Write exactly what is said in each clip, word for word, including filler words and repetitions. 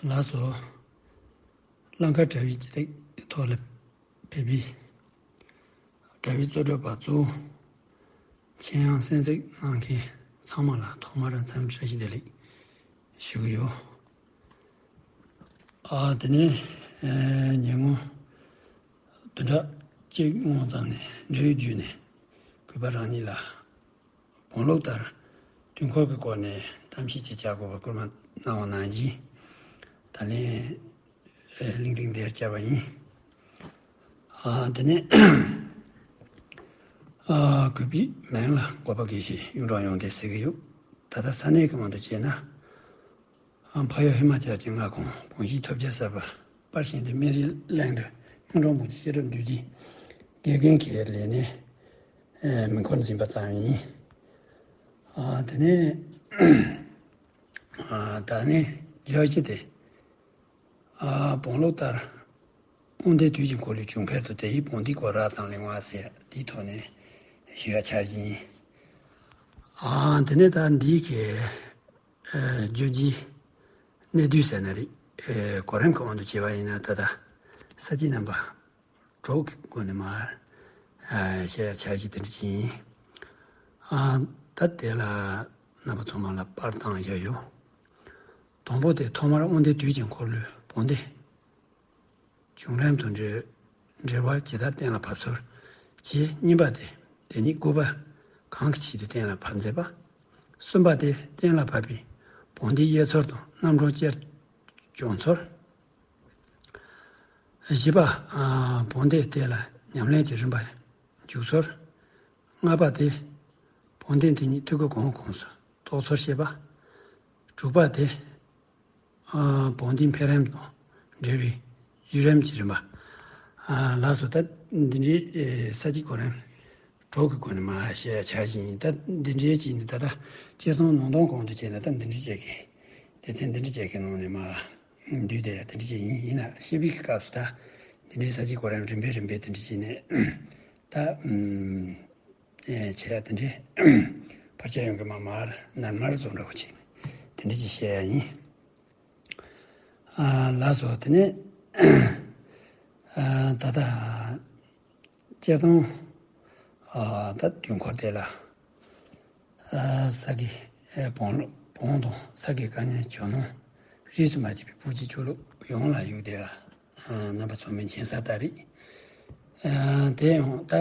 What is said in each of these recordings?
ལགས་སོ། ལང་ཀ་དྲ་བའི་སྤྱི་སྟེགས་ཐོག་ལ་ཕེབས་པའི་དྲ་བའི་གཙོ་གྲས་པ་གཙོ་བོ་ཆེན་ཡང་གསན་གཟིགས་གནང་མཁན་ཚང་མ་ལ་ཐོག་མར་འཚམས་འདྲི་བཀྲ་ཤིས་བདེ་ལེགས་ཞུ་གི་ཡོད། ཨ་དེ་ནས་ཨ་ཉེ་སྔོན་བདུན་ཕྲག་གཅིག་སྔོན་ཙམ་ནས་འབྲེལ་ཡོད་བརྒྱུད་ནས་གུས་པ་རང་ཉིད་ལ་བོང་ལུག་ལྟར་དུས་འཁོར་གྱི་སྐོར་ནས་གཏམ་བཤད་ཅིག་བྱ་དགོས་པ་བསྐུལ་མ་གནང་བ་ནང་བཞིན། ད་ལན་ལིང་ཏིང་འདིར་བཅར་བ་ཡིན། ཨ་དེ་ནས་ཨ་གུས་པའི་མིང་ལ་འགོ་པ་དགེ་བཤེས་གཡུང་དྲུང་ཡོངས་ཏེ་ཟེར་གྱི་ཡོད། ད་ལྟ་ས་གནས་ཀྱི་དབང་དུ་བྱས་ན། ཨ་འཕགས་ཡུལ་ཧི་མ་ཅལ་གྱི་མངའ་ཁོངས་བོད་གཞིས་ཐོབ་རྒྱལ་གསར་པ་པར་ཤིང་དེ་སྨན་རིའི་གླིང་དུ་སྔོན་འགྲོ་མུ་ཏིག་ཤེས་རབ་འདུས་སྡེའི་དགེ་རྒན་གྱི་ལས་གནས་ཨེ་མི་འཁོར་འཛིན་པ་ཙམ་ཡིན། ཨ་དེ་ནས་ཨ་ད་ནི་རྒྱལ་སྤྱི་དེ་ཨ་བོང་ལུག་ལྟར་དབང་ལྡན་དུས་ཀྱི་འཁོར་ལོའི་བྱུང་འཕེལ་དུ་དེ་ཡི་བོང་སྡེའི་སྐོར་རགས་ཙམ་གླེང་བ་ཟེར་དེའི་ཐོག་ནས་ཞུ་ཡ་འཆར་གཞི་ཡིན། ཨ་དེ་ནས་ད་འདིའི་གི་ཨ་བརྗོད་གཞི་གནད་བསྡུས་ཟེར་ན་རེད། ཨ་གོ་རིམ་གྱི་དབང་དུ་བྱས་པ་ཡིན་ན་ད་ལྟ་ས་བཅད་རྣམ་པ་དྲུག་གི་སྒོ་ནས་མར་ཨ་བཤད་ཡ་འཆར་གཞི་དེ་འདྲ་ཅིག་ཡིན། ཨ་ད་དེ་ལ་རྣམ་པ་ཚང་མ་ལ་པར་བཏང་བཞག་ཡོད། དང་པོ་དེ་ཐོག་མར་དབང་ལྡན་དུས་ཀྱི་འཁོར་ལོའི་བོང་སྡེ་བྱུང་རིམ་དང་འབྲེལ་འབྲེལ་བར་ཇི་ལྟར་གཏན་ལ་ཕབ་ཚུལ་གྱི་གཉིས་པ་དེ། དེ་ཉིད་བཀོད་པ་གང་གི་ཆེད་དུ་གཏན་ལ་ཕབ་མཛད་པ། གསུམ་པ་དེ་གཏན་ལ་ཕབ་པའི་བོང་སྡེའི་དབྱེ་ཚུལ་དང་རྣམ་གྲངས་ཅིར་བྱུང་ཚུལ། བཞི་པ། ཨ་བོང་སྡེ་དེ་ལ་ཉམས་ལེན་གྱི་རིམ་པ་འཇུག་ཚུལ། ལྔ་པ་དེ་བོང་སྡེ་དེ་ཉིད་ཐུག་གི་གོང་གོང་སུ་གཏོགས་ཚུལ་བཤད་པ། དྲུག་པ་དེ་ཨ་བོང་སྡེའི་འཕེལ་རིམ་དང་འབྲེལ་བའི་བརྒྱུད་རིམ་གྱི་རིམ་པ། ཨ་ལགས་སོ། ད་འདི་འདྲའི་ཨེ་ས་བཅད་གོ་རིམ་དྲུག་གི་སྒོ་ནས་མར་བཤད་ཡ་འཆར་གཞི་ཡིན། ད་འདི་འདྲའི་ཅིག་ནི་ད་ལྟ་སྤྱིར་བཏང་ནང་དོན་གོང་དུ་བྱས་ན་ད་འདི་འདྲའི་ཅིག་གི་སྡེ་ཚན་འདི་འདྲའི་ཅིག་གི་ནང་ནས་མར་བསྡུས་ཏེ་ཡ་དེ་འདྲ་ཅིག་ཡིན། ཡིན་ན་བཤད་པའི་སྐབས་སུ་ད་འདི་འདྲའི་ས་བཅད་གོ་རིམ་རིམ་པས་རིམ་པས་དེ་འདྲ་ཅིག་ནས་ད་ཨམ་ཨེ་བྱེད་ཡ་དེ་འདྲའི་བར་ཆད་ཡོང་གི་མ་མར་ནར་མར་བཟོ་འདྲ་བོ་ཅིག་དེ་འདྲ་ཅིག་བཤད་ཡ་ཡིན། ཨ་ལགས་སོ། དེ་ནས་ཨ་ད་ལྟ་སྤྱིར་བཏང་ཨ་ད་དུས་འཁོར་དེ་ལ་ཨ་ས་གི་ཨེ་བོང་ལུག་བོང་དང་ས་གི་དཀའ་ཉེན་ཇོ་ནང་རིས་སུ་མ་ཆད་པའི་བུ་གཅིག་ཆོས་ལུགས་ཡོངས་ལ་ཡོད་དེ། ཨ་རྣམ་པ་ཚང་མས་མཁྱེན་གསལ་ལྟར་རེད། ཨ་དེ་ཡང་ད་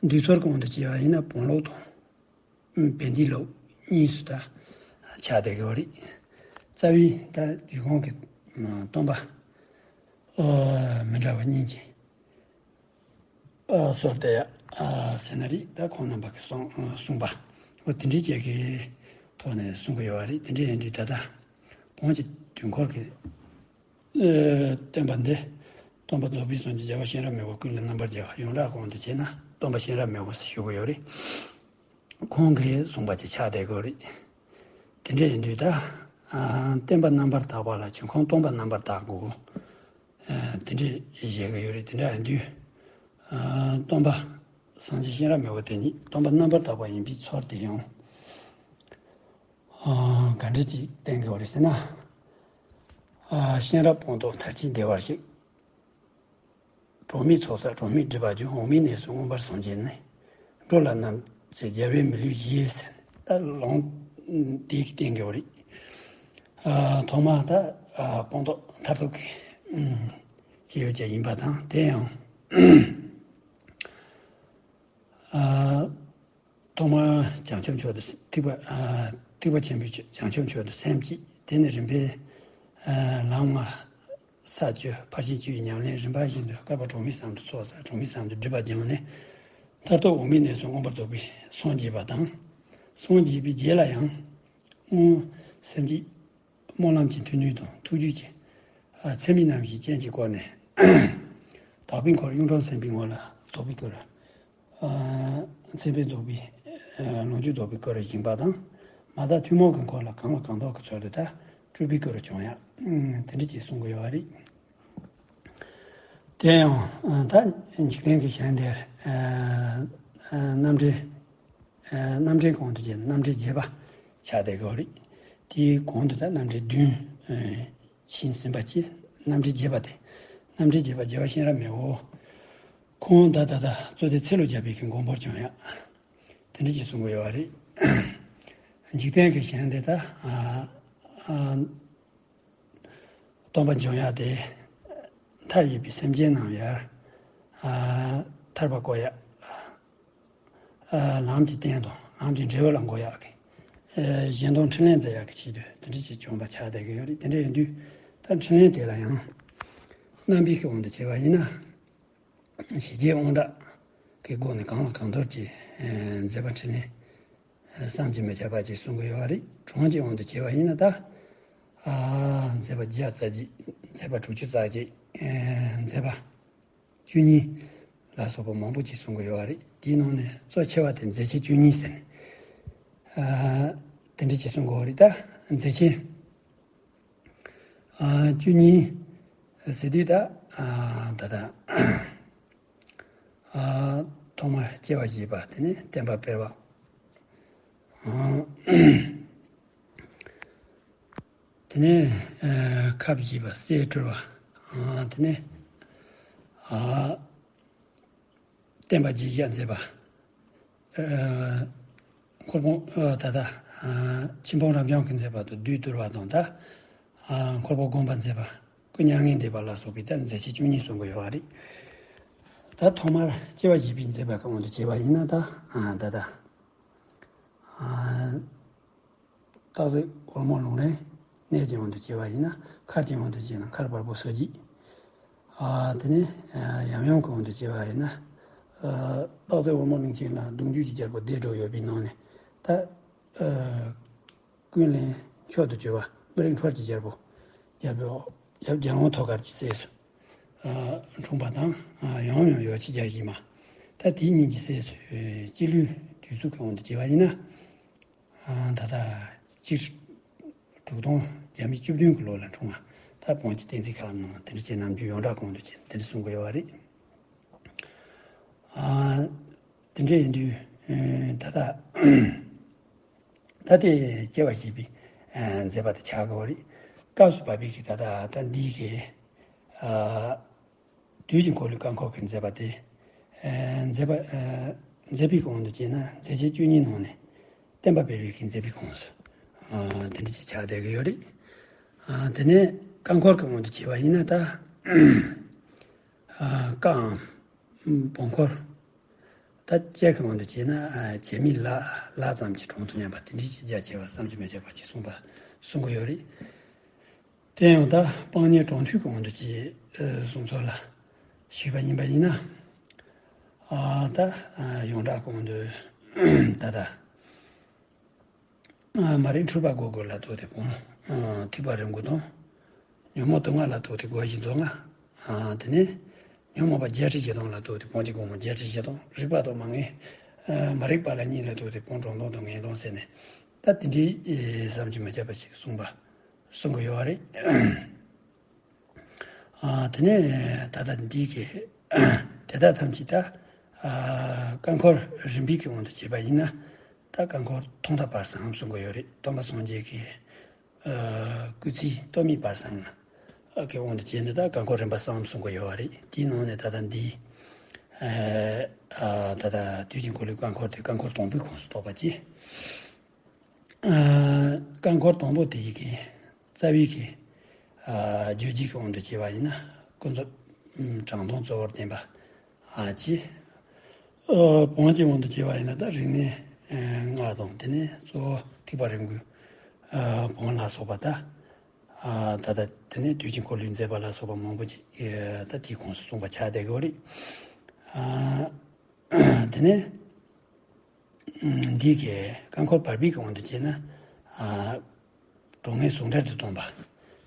འདུས་ཚོར་གོང་དུ་བྱས་པ་ཡིན་ན་བོང་ལུག་དང་བན་དེ་ལུག་གཉིས་སུ་ད་ཆགས་བསྡད་ཀྱི་ཡོད་རེད། རྩ་བའི་ད་རྒྱུད་ཁོངས་ཀྱི་སྟོན་པ་ཨོ་མི་འདྲ་བ་གཉིས་ཀྱི་ཨོ་སོར་ཏེ་ཨ་ཟེར་ན་རེད། ད་ཁོང་རྣམ་པ་གི་གསུང་གསུངས་པ་འོ་དེ་འདྲའི་ཅིག་གི་ཐོག་ནས་གསུང་གི་ཡོད་རེད། དེ་འདྲ་ཡིན་དུས་ད་ལྟ་བོང་གི་དུས་འཁོར་གྱི་ཨེ་བསྟན་པ་འདི་སྟོན་པ་རྫོགས་པའི་སངས་རྒྱས་རྒྱལ་བ་གཤེན་རབ་མི་བོ་ཀུན་ལས་རྣམ་པར་རྒྱལ་བ། ཡོངས་གྲགས་གོང་དུ་བྱས་ན་སྟོན་པ་གཤེན་རབ་མི་བོ་ཞུ་གི་ཡོད་རེད། ཁོང་གིས་གསུངས་པ་ཅིག་ཆགས་བསྡད་ཀྱི་ཡོད་རེད། དེ་འདྲ་ཡིན་དུས་ད་ཨ་བསྟན་པ་རྣམ་པར་དག་པ་ལ་འབྱུང་ཁུངས་སྟོན་པ་རྣམ་པར་དག་དགོས། ཨ་དེ་འདྲ་བཤད་ཀྱི་ཡོད་རེད། དེ་འདྲ་ཡིན་དུས་ཨ་སྟོན་པ་སངས་རྒྱས་གཤེན་རབ་མི་བོ་དེ་ཉིད་སྟོན་པ་རྣམ་པར་དག་པ་ཡིན་པའི་ཚུལ་དེ་ཡང་ཨ་ག་འདྲ་ཅིག་བསྟན་གྱི་ཡོད་རེད་ཟེར་ན། ཨ་གཤེན་རབ་སྤངས་རྟོགས་མཐར་ཕྱིན་བདེ་བར་གཤེགས། གྲོགས་མེད་ཚོགས་བསགས་གྲོགས་མེད་སྒྲིབ་པ་སྦྱོང་། འོག་མིན་གནས་སུ་མངོན་པར་སངས་རྒྱས་ནས། འགྲོ་ལ་རྣམ་འཚེ་རྒྱལ་བའི་མི་ལུས་བཞེས་ཟེར་ནས་ད་ལུང་དེ་བསྟན་གྱི་ཡོད་རེད། ཨ་ཐོག་མ་ད་ཨ་སྤངས་རྟོགས་མཐར་ཐུག་གི་ཨུམ་སྐྱེ་བོ་ཅིག་ཡིན་པ་དང་། དེ་ཡང་ཨ་ཐོག་མར་བྱང་ཆུབ་མཆོག་ཏུ་ཐེག་པ་ཨ་ཐེག་པ་ཆེན་པོའི་བྱང་ཆུབ་མཆོག་ཏུ་སེམས་བསྐྱེད། དེ་ནས་རིམ་པས་ཨ་ལམ་ལྔ་ས་བཅུ་ཕར་ཕྱིན་བཅུ་ཡི་ཉམས་ལེན། རིམ་པ་བཞིན་དུ་བསྐལ་པ་གྲངས་མེད་གསུམ་དུ་ཚོགས་བསགས་གྲངས་མེད་གསུམ་དུ་སྒྲིབ་པ་སྦྱངས་ནས་མཐར་ཐུག་འོག་མིན་གནས་སུ་མངོན་པར་རྫོགས་པའི་སངས་རྒྱས་པ་དང་། སངས་རྒྱས་པའི་རྗེས་ལ་ཡང་སྔོན་སེམས་བསྐྱེད་སྨོན་ལམ་གྱི་མཐུ་ནུས་དང་ཐུགས་རྒྱུད་ཀྱི་ཨ་མཚན་མའི་རྣམ་བཞིའི་རྐྱེན་གྱི་སྒོ་ནས་དག་པའི་འཁོར་གཡུང་དྲུང་སེམས་དཔའི་ངོ་ལ་རྫོགས་པའི་སྐུར། ཨ་མཚན་དཔེ་རྫོགས་པའི་ཨ་ལོངས་སྤྱོད་རྫོགས་པའི་སྐུ་རུ་བཞེངས་པ་དང་། མ་དག་ཐུན་མོང་གི་འཁོར་ལ་གང་ལ་གང་འདོད་ཀྱི་ཚུལ་དུ་ད་སྤྲུལ་པའི་སྐུ་རུ་བྱུང་ཡ། ཨ་དེ་འདྲ་ཅིག་གསུང་གི་ཡོད་རེད། དེ་ཡང་ཨ་ད་འཇིག་རྟེན་གྱི་ཞལ་འདིར་ཨ་ཨ་རྣམ་འགྲེལ་ཨ་རྣམ་འགྲེལ་གོང་དུ་བྱས་རྣམ་འགྲེལ་རྒྱས་པ་ཆགས་བསྡད་ཀྱི་ཡོད་རེད། དེའི་གོང་དུ་ད་རྣམ་འགྲེལ་བདུན་ཨ་ ཕྱིན་ཟིན་པ་ཅེས་རྣམ་འགྲེལ་རྒྱས་པ་སྟེ། རྣམ་འགྲེལ་རྒྱས་པ་རྒྱལ་བ་གཤེན་རབ་མི་བོ། ཁོང་ད་ད་ད་གཙོ་དེ་ཚེ་ལོ་བརྒྱ་པའི་གི་མགོན་པོར་བྱོན་ཡ། དེ་འདྲ་ཅིག་གསུང་གི་ཡོད་པ་རེད། འཇིག་རྟེན་གྱི་གཞན་དེ་ད་ཨ་ཨ་སྟོང་པ་འབྱུང་ཡ་དེ། མཐའ་ཡས་པའི་སེམས་ཅན་རྣམས་ཡར་ཨ་ཐར་པ་བཀོད་ཡ། ཨ་ལམ་གྱི་རྟེན་དང་ལམ་གྱི་འབྲས་བུ་ལ་འགོད་ཡག་གི། ཨ་གཞན་དོན་འཕྲིན་ལས་མཛད་ཡག་གི་ཆེད་དུ་དེ་འདྲ་ཞིག་བྱུང་བ་ཆགས་བསྡད་ཀྱི་ཡོད་རེད། དེ་འདྲ་ཡིན་དུས་ད་འཕྲིན་ལས་དེ་ལ་ཡང་རྣམ་པའི་གི་དབང་དུ་བྱས་པ་ཡིན་ན། ཞི་རྒྱས་དབང་དྲག་གི་སྒོ་ནས་གང་ལ་གང་འདུལ་གྱི་ཨ་མཛད་པ་འཕྲིན་ལས་ཨ་བསམ་གྱིས་མི་ཁྱབ་པ་ཅིག་གསུང་གི་ཡོད་པ་རེད། གྲངས་ཀྱི་དབང་དུ་བྱས་པ་ཡིན་ན་ད་ཨ་མཛད་པ་བརྒྱ་རྩ་གཅིག་མཛད་པ་དྲུག་ཅུ་རྩ་གཅིག་ཨ་མཛད་པ་བཅུ་གཉིས་ལ་སོགས་པ་མང་པོ་ཅིག་གསུང་གི་ཡོད་པ་རེད། དེའི་ནང་ནས་གཙོ་ཆེ་བ་དེ་མཛད་ཆེན་བཅུ་གཉིས་ཟེར་ནས་ཨ་དེ་འདྲ་ཅིག་གསུང་གི་ཡོད་རེད། ད་མཛད་ཆེན་ཨ་བཅུ་གཉིས་ཟེར་དུས་ད་ཨ་ད་ད་ཨ་ཐོག་མར་སྐྱེ་བ་བཞེས་པ། དེ་ནས་བསྟན་པ་སྤེལ་བ། ཨ་དེ་ནས་ཨ་ཁབ་བཞེས་པ། གསེར་སྤྲུལ་བ། ཨ་དེ་ནས་ཨ་བསྟན་པ་རྒྱས་བཤད་མཛད་པ། ཨ་འཁོར་དཔོན་ཨ་ད་ལྟ་ཨ་ཆེན་པོ་རབ་འབྱམས་ཀྱིས་མཛད་པ་དང་བདུད་བཏུལ་བ་དང་། ད་ཨ་འཁོར་དཔོན་སྒོམ་པ་མཛད་པ། སྐུ་མྱ་ངན་འདས་པ་ལ་སོགས་པའི་ད་མཛད་ཆེན་བཅུ་གཉིས་གསུང་གི་ཡོད་པ་རེད། ད་ཐོག་མར་སྐྱེ་བ་བཞེས་པའི་མཛད་པ་གི་དབང་དུ་བྱས་པ་ཡིན་ན། ད་ཨ་ད་ལྟ་ཨ་སྟག་གཟིག་འོལ་མོ་ལུང་རིང་། གནས་ཀྱི་དབང་དུ་བྱས་པ་ཡིན་ན། མཁར་གྱི་དབང་དུ་བྱས་ན་མཁར་བལ་པོ་སོ་བརྒྱད། ཨ་དེ་ནས་ཨ་ཡམ་ཡོམ་གྱི་དབང་དུ་བྱས་པ་ཡིན་ན། ཨ་སྟག་གཟིག་འོལ་མོ་གླིང་ཆེན་ལ་གདུང་རྒྱུད་ཀྱི་རྒྱལ་པོ་སྡེ་དྲུག་ཡོད་པའི་ནང་ནས་ད་ཨ་ཀུན་ལེགས་མཆོག་ཏུ་གྱུར་པ་སྨན་རིན་འཕྲུལ་གྱི་རྒྱལ་པོ། རྒྱལ་པོ་ཡབ་རྒྱལ་དབང་ཐོད་དཀར་གྱི་སྲས་སུ་ཨ་འཁྲུངས་པ་དང་། ཨ་ཡང་ཡང་ཡོ་ཆི་རྒྱལ་བཞི་མ། ད་དེ་གཉིས་ཀྱི་སྲས་སུ་ཨ་སྤྱི་ལོའི་དུས་ཚོད་ཀྱི་དབང་དུ་བྱས་པ་ཡིན་ན། ཨ་ད་ལྟ་སྤྱི་དྲུག་སྟོང་བརྒྱ་མེད་བཅུ་བདུན་གྱི་ལོ་ལ་འཁྲུངས་པ། ད་བོན་གྱི་བསྟན་འཛིན་ཁག་ནང་དེ་འདྲ་ཅན་ནམ་རྒྱུན་ཡོངས་གྲགས་གོང་དུ་བྱས་དེ་འདྲ་གསུང་གི་ཡོད་པ་རེད། ཨ་དེ་འདྲ་ཡིན་དུས་ཨ་ད་ལྟ་ད་ལྟའི་སྐྱེ་བ་བཞེས་པའི་ཨ་མཛད་པ་དེ་ཆགས་དགོས་པ་རེད། སྐབས་སུ་བབས་པའི་གི་ད་ལྟ་ད་འདིའི་གི་ཨ་དུས་ཀྱི་འཁོར་ལོའི་བཀའ་འཁོར་གྱི་མཛད་པ་དེ། ཨ་མཛད་པ་ཨ་མཛད་པའི་དབང་དུ་བྱས་ན་མཛད་ཆེན་བཅུ་གཉིས་ནང་ནས་བསྟན་པ་སྤེལ་བའི་གི་མཛད་པའི་ཁོངས་སུ་ཨ་དེ་འདྲ་ཅིག་ཆགས་བསྡད་ཀྱི་ཡོད་རེད། ཨ་དེ་ནས་བཀའ་འཁོར་གྱི་དབང་དུ་བྱས་པ་ཡིན་ན་ད་ཨ་བཀའམ་བོན་འཁོར། ད་སྤྱིར་གྱི་དབང་དུ་བྱས་ན་ཨ་བྱེ་མའི་ལ་ལ་ཙམ་གྱི་གྲངས་དུ་མཉམ་པ་དེ་འདྲ་ཅིག་རྒྱ་ཆེ་བ་བསམ་གྱིས་མི་ཁྱབ་པ་ཅིག་གསུངས་པ་གསུང་གི་ཡོད་རེད། དེ་ཡང་ད་སྤང་གཉེན་གྲོང་ཐུན་གྱི་དབང་དུ་བྱས་ཨ་གསུང་ཚུལ་ལ་ཞུས་པ་ཡིན་པ་ཡིན་ན། ཨ་ད་ཨ་ཡོངས་གྲགས་ཀྱི་དབང་དུ་ད་ལྟ་ཨ་མ་རིག་འཁྲུལ་པ་སྒོ་དགུ་ལ་ལྟོས་ཏེ་བོན་ཨ་ཐེག་པ་རིམ་དགུ་དང་། ཉོན་མོངས་དུག་ལྔ་ལ་ལྟོས་ཏེ་སྒོ་བཞི་མཛོག་ལྔ། ཨ་དེ་ནས་ཉོན་མོངས་པ་བརྒྱད་ཁྲི་བཞི་སྟོང་ལ་ལྟོས་ཏེ་བོན་གྱི་སྒོ་མོ་བརྒྱད་ཁྲི་བཞི་སྟོང་། རིག་པ་དང་མ་ངེས་ཨ་མ་རིག་པ་ལ་གཉིས་ལ་ལྟོས་ཏེ་བོན་གྲངས་སྟོང་དང་ངེས་སྟོང་ཟེར་ནས། ད་དེ་འདྲའི་ཨེ་བསམ་གྱིས་མི་ཁྱབ་པ་ཞིག་གསུངས་པ་གསུང་གི་ཡོད་རེད། ཨ་དེ་ནས་ད་ལྟ་འདི་གི་དེ་དག་ཐམས་ཅད་ད་ཨ་བཀའ་འཁོར་རིམ་པའི་གི་དབང་དུ་བྱས་པ་ཡིན་ན། ད་བཀའ་འཁོར་ཐོག་མཐའ་བར་གསུམ་གསུང་གི་ཡོད་རེད། སྟོན་པ་སངས་རྒྱས་ཀྱི་ཨ་སྐུ་ཚེའི་སྟོད་སྨད་བར་གསུམ་གི་དབང་དུ་བྱས་ནས་ད་བཀའ་འཁོར་རིམ་པ་གསུམ་གསུང་གི་ཡོད་པ་རེད། དེའི་ནང་ནས་ད་ལྟ་འདི་ཨ་ད་ལྟ་དུས་ཀྱི་འཁོར་ལོའི་བཀའ་འཁོར་དེ་བཀའ་འཁོར་དང་པོའི་ཁོངས་སུ་གཏོགས་པ་ཅིག་ཨ་བཀའ་འཁོར་དང་པོ་དེ་ཡི་གི་རྩ་བའི་གི་ཨ་བརྗོད་བྱའི་གི་དབང་དུ་བྱས་པ་ཡིན་ན་ཀུན་རྫོབ་ཨ་དྲང་དོན་གཙོ་བོར་ལྡན་པ་ཨ་ཅིག་ཨ་བོན་གྱི་དབང་དུ་བྱས་པ་ཡིན་ན་ད་རིག་གནས་ཨ་ལྔ་དང་། དེ་ནས་གཙོ་བོ་ཐེག་པ་རིམ་དགུའི་ཨ་བོན་ལ་སོགས་པ་ད་ཨ་ད་ལྟ་དེ་ནས་དུས་ཀྱི་འཁོར་ལོའི་མཛད་པ་ལ་སོགས་པ་མང་པོ་ཅིག་ཨ་ད་དེའི་ཁོངས་སུ་གསུངས་པ་ཆགས་བསྡད་ཀྱི་ཡོད་རེད། ཨ་དེ་ནས་འདི་གའི་བཀའ་འཁོར་བར་པའི་གི་དབང་དུ་བྱས་ན། ཨ་གྲངས་ངེས་ཟུང་འབྲེལ་དུ་སྟོན་པ།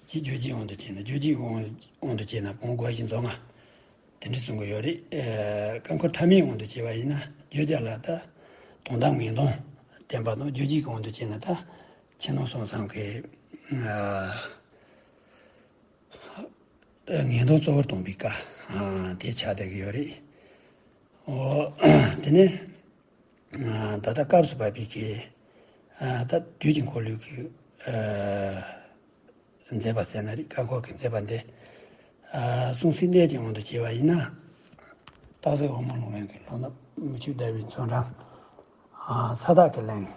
ཅིག་བརྗོད་བྱའི་དབང་དུ་བྱས་ན། བརྗོད་བྱའི་དབང་དབང་དུ་བྱས་ན་བོན་སྒོ་བཞི་མཛོག་ལྔ། དེ་འདྲ་གསུང་གི་ཡོད་རེད། ཨ་བཀའ་འཁོར་ཐ་མའི་དབང་དུ་བྱས་པ་ཡིན་ན་བརྗོད་བྱ་ལ་ད་དོན་དམ་ངེས་དོན་བསྟན་པ་དང་། བརྗོད་བྱའི་དབང་དུ་བྱས་ན་ད་ཕྱི་ནང་གསང་གསུམ་གྱི་ཨ་ངེས་དོན་གཙོ་བོར་སྟོན་པའི་བཀའ་ཨ་དེ་ཆགས་བསྡད་ཀྱི་ཡོད་རེད། ཨོ་དེ་ནས་ཨ་ད་ལྟ་སྐབས་སུ་བབས་པའི་གི་ཨ་ད་དུས་ཀྱི་འཁོར་ལོའི་གི་ཨ་ མཛད་པ་ཟེར་ན་རེད། བཀའ་འཁོར་གྱི་མཛད་པ་འདི། ཨ་གསུང་ཚིག་གནད་ཀྱི་དབང་དུ་བྱས་པ་ཡིན་ན། སྟག་གཟིག་འོལ་མོ་ལུང་བན་གྱི་ལྷོ་ནུབ་མུ་ཁྱུད་ཟླ་བའི་མཚོ་འགྲམ། ཨ་ས་བདག་གི་གླིང་།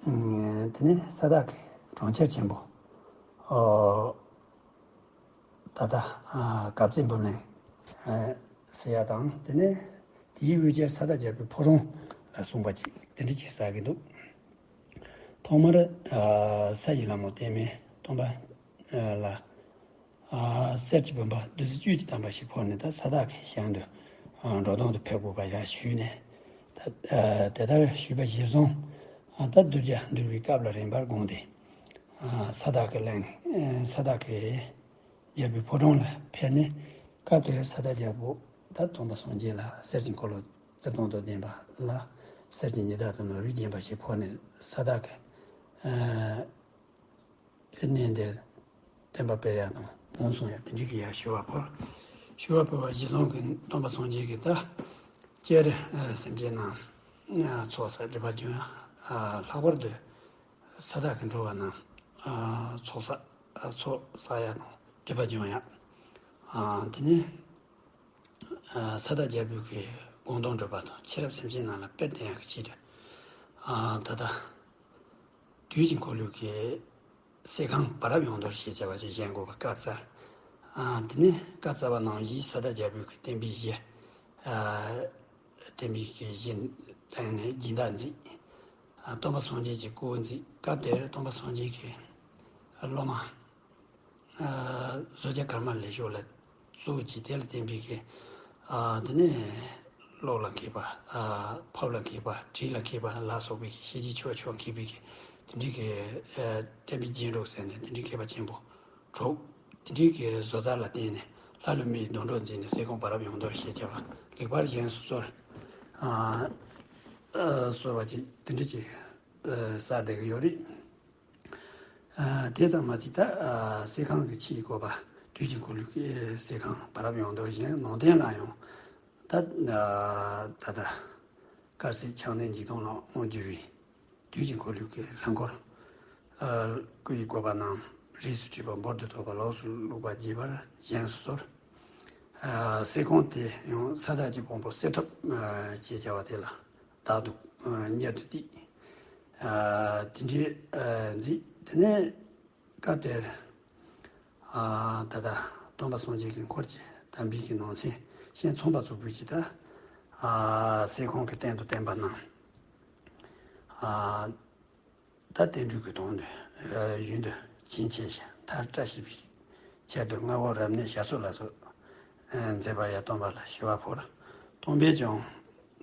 ཨ་དེ་ནས་ས་བདག་གི་གྲོང་ཁྱེར་ཆེན་པོ། ཨོ། ད་ལྟ་ཨ་གབ་རྩེ་འབུམ་གླིང་ཨ་ཟེར་ཡ་དང་། དེ་ནས་དེའི་དབུས་ཀྱི་ས་བདག་རྒྱལ་པོའི་ཕོ་བྲང་ལ་གསུངས་པ་ཅིག་དེ་འདྲ་ཅིག་གསལ་གྱི་འདུག། ཐོག་མར་ཨ་ས་ཡི་ལྷ་མོ་བརྟན་མའི་སྟོན་པ་ཨ་ལ་ཨ་གསེར་གྱི་བུམ་པ་བདུད་རྩི་བཅུད་ཀྱིས་གཏམས་པ་ཞིག་ཕུལ་ནས། ད་ས་བདག་གི་ཞིང་དུ་ཨ་འགྲོ་དོན་དུ་ཕེབས་དགོས་པ་ཡང་ཞུས་ནས། ད་ཨ་དེ་ལྟར་ཞུས་པ་གཞིར་བཟུང་། ཨ་ད་གདུལ་བྱ་འདུལ་བའི་སྐབས་ལ་རིམ་པར་དགོངས་ཏེ། ཨ་ས་བདག་གི་གླིང་། ཨ་ས་བདག་གི་རྒྱལ་པོའི་ཕོ་བྲང་ལ་ཕེབས་ནས། སྐབས་དེར་ས་བདག་རྒྱལ་པོ་ད་སྟོན་པ་སངས་རྒྱས་ལ་གསེར་གྱི་འཁོར་ལོ་རྩིབས་སྟོང་དང་ལྡན་པ་ལ་གསེར་གྱི་ཉི་ཟླ་དང་ནོར་བུས་བརྒྱན་པ་ཞིག་ཕུལ་ནས། ས་བདག་གི་ཨ་གནས་འདིར་བསྟན་པ་སྤེལ་ཡ་དང་། དབང་བཟུང་ཡ་དེ་འདྲའི་གི་ཡ་ཞུ་བ་ཕུལ། ཞུ་བ་ཕུལ་བ་གཞིར་བཟུང་གི་སྟོན་པ་སངས་རྒྱས་ཀྱིས་ད་སྤྱིར་ཨ་སེམས་ཅན་རྣམས་ཨ་ཚོགས་བསགས་སྒྲིབ་པ་སྦྱོང་ཡ། ཨ་ལྷག་པར་དུ་ས་བདག་གི་འགྲོ་བ་རྣམས་ཨ་ཚོགས་བསགས་ཨ་ཚོགས་བསགས་ཡ་དང་སྒྲིབ་པ་སྦྱོང་ཡ། ཨ་དེ་ནས་ཨ་ས་བདག་རྒྱལ་པོའི་གི་དགོངས་དོན་སྒྲུབ་པ་དང་། ཕྱི་རབས་སེམས་ཅན་རྣམས་ལ་དཔེར་བསྟན་ཡག་གི་ཆེད་དུ། ཨ་ད་ལྟ་དུས་ཀྱི་འཁོར་ལོའི་གི་གསེར་ཁང་བར་རབ་ཡོངས་དོར་ཞེས་བྱ་བ་ཅིག་བཞེངས་དགོས་པ་བཀའ་སྩལ། ཨ་དེ་ནས་བཀའ་སྩལ་བ་ནང་བཞིན་ས་བདག་རྒྱལ་པོའི་གི་བསྟན་པའི་གཞི། ཨ་བསྟན་པའི་གི་གཞི་བཏིང་ནས་སྦྱིན་བདག་མཛད། ཨ་སྟོན་པ་སངས་རྒྱས་ཀྱི་སྐུ་མཛད། སྐབས་དེར་སྟོན་པ་སངས་རྒྱས་ཀྱི་སློབ་མ། ཨ་བཟོ་རྒྱལ་ཀརྨ་ལེགས་མཆོག་ལ་གཙོ་བོ་བྱས། དེ་ལ་བརྟེན་པའི་གི་ཨ་དེ་ནས་ཀློག་ལ་མཁས་པ། ཨ་ཕབ་ལ་མཁས་པ། བྲིས་ལ་མཁས་པ་ལ་སོགས་པའི་གི་ཤེས་བྱའི་ཆོས་ཕྱོགས་མཁས་པའི་གི་དེ་འདྲའི་གི་ཨ་བསྟན་པའི་རྒྱན་དྲུག་ཟེར་ནས་དེ་འདྲའི་མཁས་པ་ཆེན་པོ་དྲུག་དེ་འདྲའི་གི་བཟོ་ལྟ་ལ་བརྟེན་ནས། ལྷ་ཀླུ་མིའི་སྡུག་གྲོགས་མཛད་ནས་གསེར་ཁང་བར་རབ་ཡོངས་དོར་ཞེས་བྱ་བ་ལེགས་པར་བཞེངས་སུ་གསོལ། ཨ་ཨ་གསོལ་བ་ཅིག་དེ་འདྲ་ཅིག་ཨ་གསལ་བསྡད་ཀྱི་ཡོད་རེད། ཨ་དེ་ཙམ་མ་ཟད། ད་ཨ་གསེར་ཁང་གི་ཕྱིའི་བཀོད་པ། དུས་ཀྱི་འཁོར་ལོའི་གསེར་ཁང་བར་རབ་ཡོངས་དོར་བཞེངས། ནང་རྟེན་ལ་ཡང་ད་ཨ་ད་ལྟ་དཀར་གསལ་ཕྱག་ནས་འཇིག་སྟོང་ལ་དབང་བསྒྱུར་བའི་དུས་ཀྱི་འཁོར་ལོའི་གི་ལྷ་འཁོར། ཨ་སྐུ་ཡི་བཀོད་པ་རྣམས་རིས་སུ་བྲིས་པ། འབུར་དུ་ཐོགས་པ། ལོགས་སུ་བླུགས་པ་རྒྱས་པར་བཞེངས་སུ་གསོལ། ཨ་གསེར་ཁང་དེ་ཡང་ས་བདག་གི་དབང་པོ་གསེར་ཐུབ་ཨ་ཅེས་བྱ་བ་དེ་ལ་བདག་ཏུ་ཨ་གཉེར་དུ་བཏུད། ཨ་དེ་འདྲའི་ཨ་མཛད། དེ་ནས་སྐབས་དེར་ཨ་ད་ལྟ་སྟོན་པ་སངས་རྒྱས་ཀྱི་འཁོར་གྱི་དམ་པའི་གི་ནང་ཚན་ཤིང་ཚངས་པ་ཚུ་བོད་ཀྱི་ད་ཨ་གསེར་ཁང་གི་སྟེང་དུ་བསྟན་པ་རྣམས། ཨ་ད་བསྟན་འགྲོའི་གི་དོན་དུ་ཨ་ཡུན་དུ་བྱིན་ཆེས་ཤིང་མཐར་བཀྲ་ཤིས་པའི་ཆེད་དུ་མངའ་འོག་རབ་གནས་ཞབས་སོར་ལ་སོགས་ཨ་མཛད་པར་ཡང་སྟོན་པ་ལ་ཞུ་བ་ཕུལ། སྟོན་པས་ཀྱང་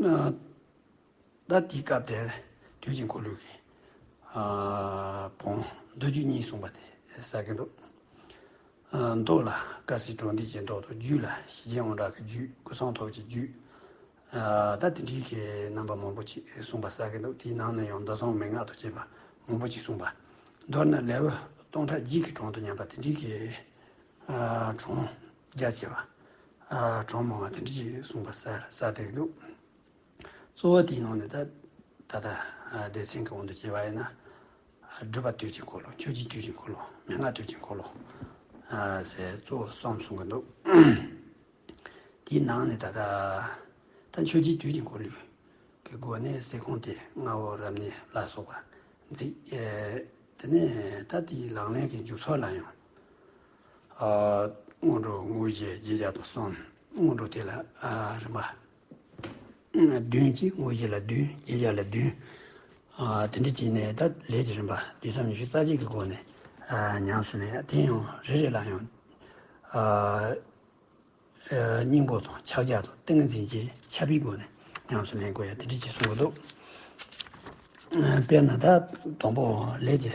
ཨ་ད་དེའི་སྐབས་དེར་དུས་ཀྱི་འཁོར་ལོའི་གི་ཨ་བོན་མདོ་རྒྱུད་གཉིས་གསུངས་པ་དེ་གསལ་གྱི་འདུག། ཨ་མདོ་ལ་དཀར་གསལ་དྲང་ལྡན་གྱི་མདོ་དང་། རྒྱུད་ལ་ཞེ་བརྒྱད་དབང་དྲག་གི་རྒྱུད། ཀུན་བཟང་ཐོབ་ཀྱི་རྒྱུད། ཨ་ད་དེ་འདྲའི་གི་རྣམ་པ་མང་པོ་ཅིག་གསུངས་པ་གསལ་གྱི་འདུག། དེའི་ནང་ནས་ཡང་མདོ་བཟང་མན་ངག་དང་བཅས་པ་མང་པོ་ཅིག་གསུངས་པ། མདོར་ན་ལེའུ་སྟོང་ཕྲག་བརྒྱད་ཀྱི་གྲངས་དང་མཉམ་པ་དེ་འདྲའི་གི་ཨ་གྲངས་རྒྱ་ཆེ་བ། ཨ་གྲངས་མང་བ་དེ་འདྲ་ཞིག་གསུངས་པ་གསལ་གསལ་བསྡད་འདུག། གཙོ་བོ་དེའི་ནང་ནས་ད་ད་ལྟ་ཨ་སྡེ་ཚན་གྱི་དབང་དུ་བྱས་པ་ཡིན་ན། ཨ་སྒྲུབ་པ་དུས་ཀྱི་འཁོར་ལོ། མཆོད་བྱའི་དུས་ཀྱི་འཁོར་ལོ། མན་ངག་དུས་ཀྱི་འཁོར་ལོ། ཨ་ཟེར་གཙོ་བོ་གསུམ་གསུང་གི་འདུག། དེའི་ནང་ནས་ད་ལྟ་ད་མཆོད་བྱའི་དུས་ཀྱི་འཁོར་ལོའི་གི་སྒོ་ནས་གསེར་ཁང་དེ་མངའ་འོག་རབ་གནས་ལ་སོགས་པ་མཛད། ཨེ་དེ་ནས་ད་དེའི་ལག་ལེན་གྱི་མཇུག་ཚོགས་ལ་ཡང་ཨ་སྔོན་འགྲོ་དངོས་གཞི་བརྒྱད་བརྒྱ་དང་གསུམ། སྔོན་འགྲོ་དེ་ལ་ཨ་རིམ་པ་བདུན་གྱིས། དངོས་གཞི་ལ་བདུན། བརྒྱད་བརྒྱ་ལ་བདུན། ཨ་དེ་འདྲ་བྱས་ནས་ད་ལས་ཀྱི་རིམ་པ་དུས་གསུམ་ཉི་ཤུ་རྩ་གཅིག་གི་སྒོ་ནས་ཨ་ཉམས་སུ་ལེན། དེ་ཡང་རེ་རེ་ལ་ཡང་ཨ་ཨ་སྙིང་པོ་དང་ཕྱག་རྒྱ་དང་ཏིང་ངེ་འཛིན་གྱི་ཆར་པའི་སྒོ་ནས་ཉམས་སུ་ལེན་དགོས་ཡ་དེ་འདྲ་ཅིག་གསུངས་འདུག། དཔེར་ན་ད་དང་པོ་ལས་ཀྱི་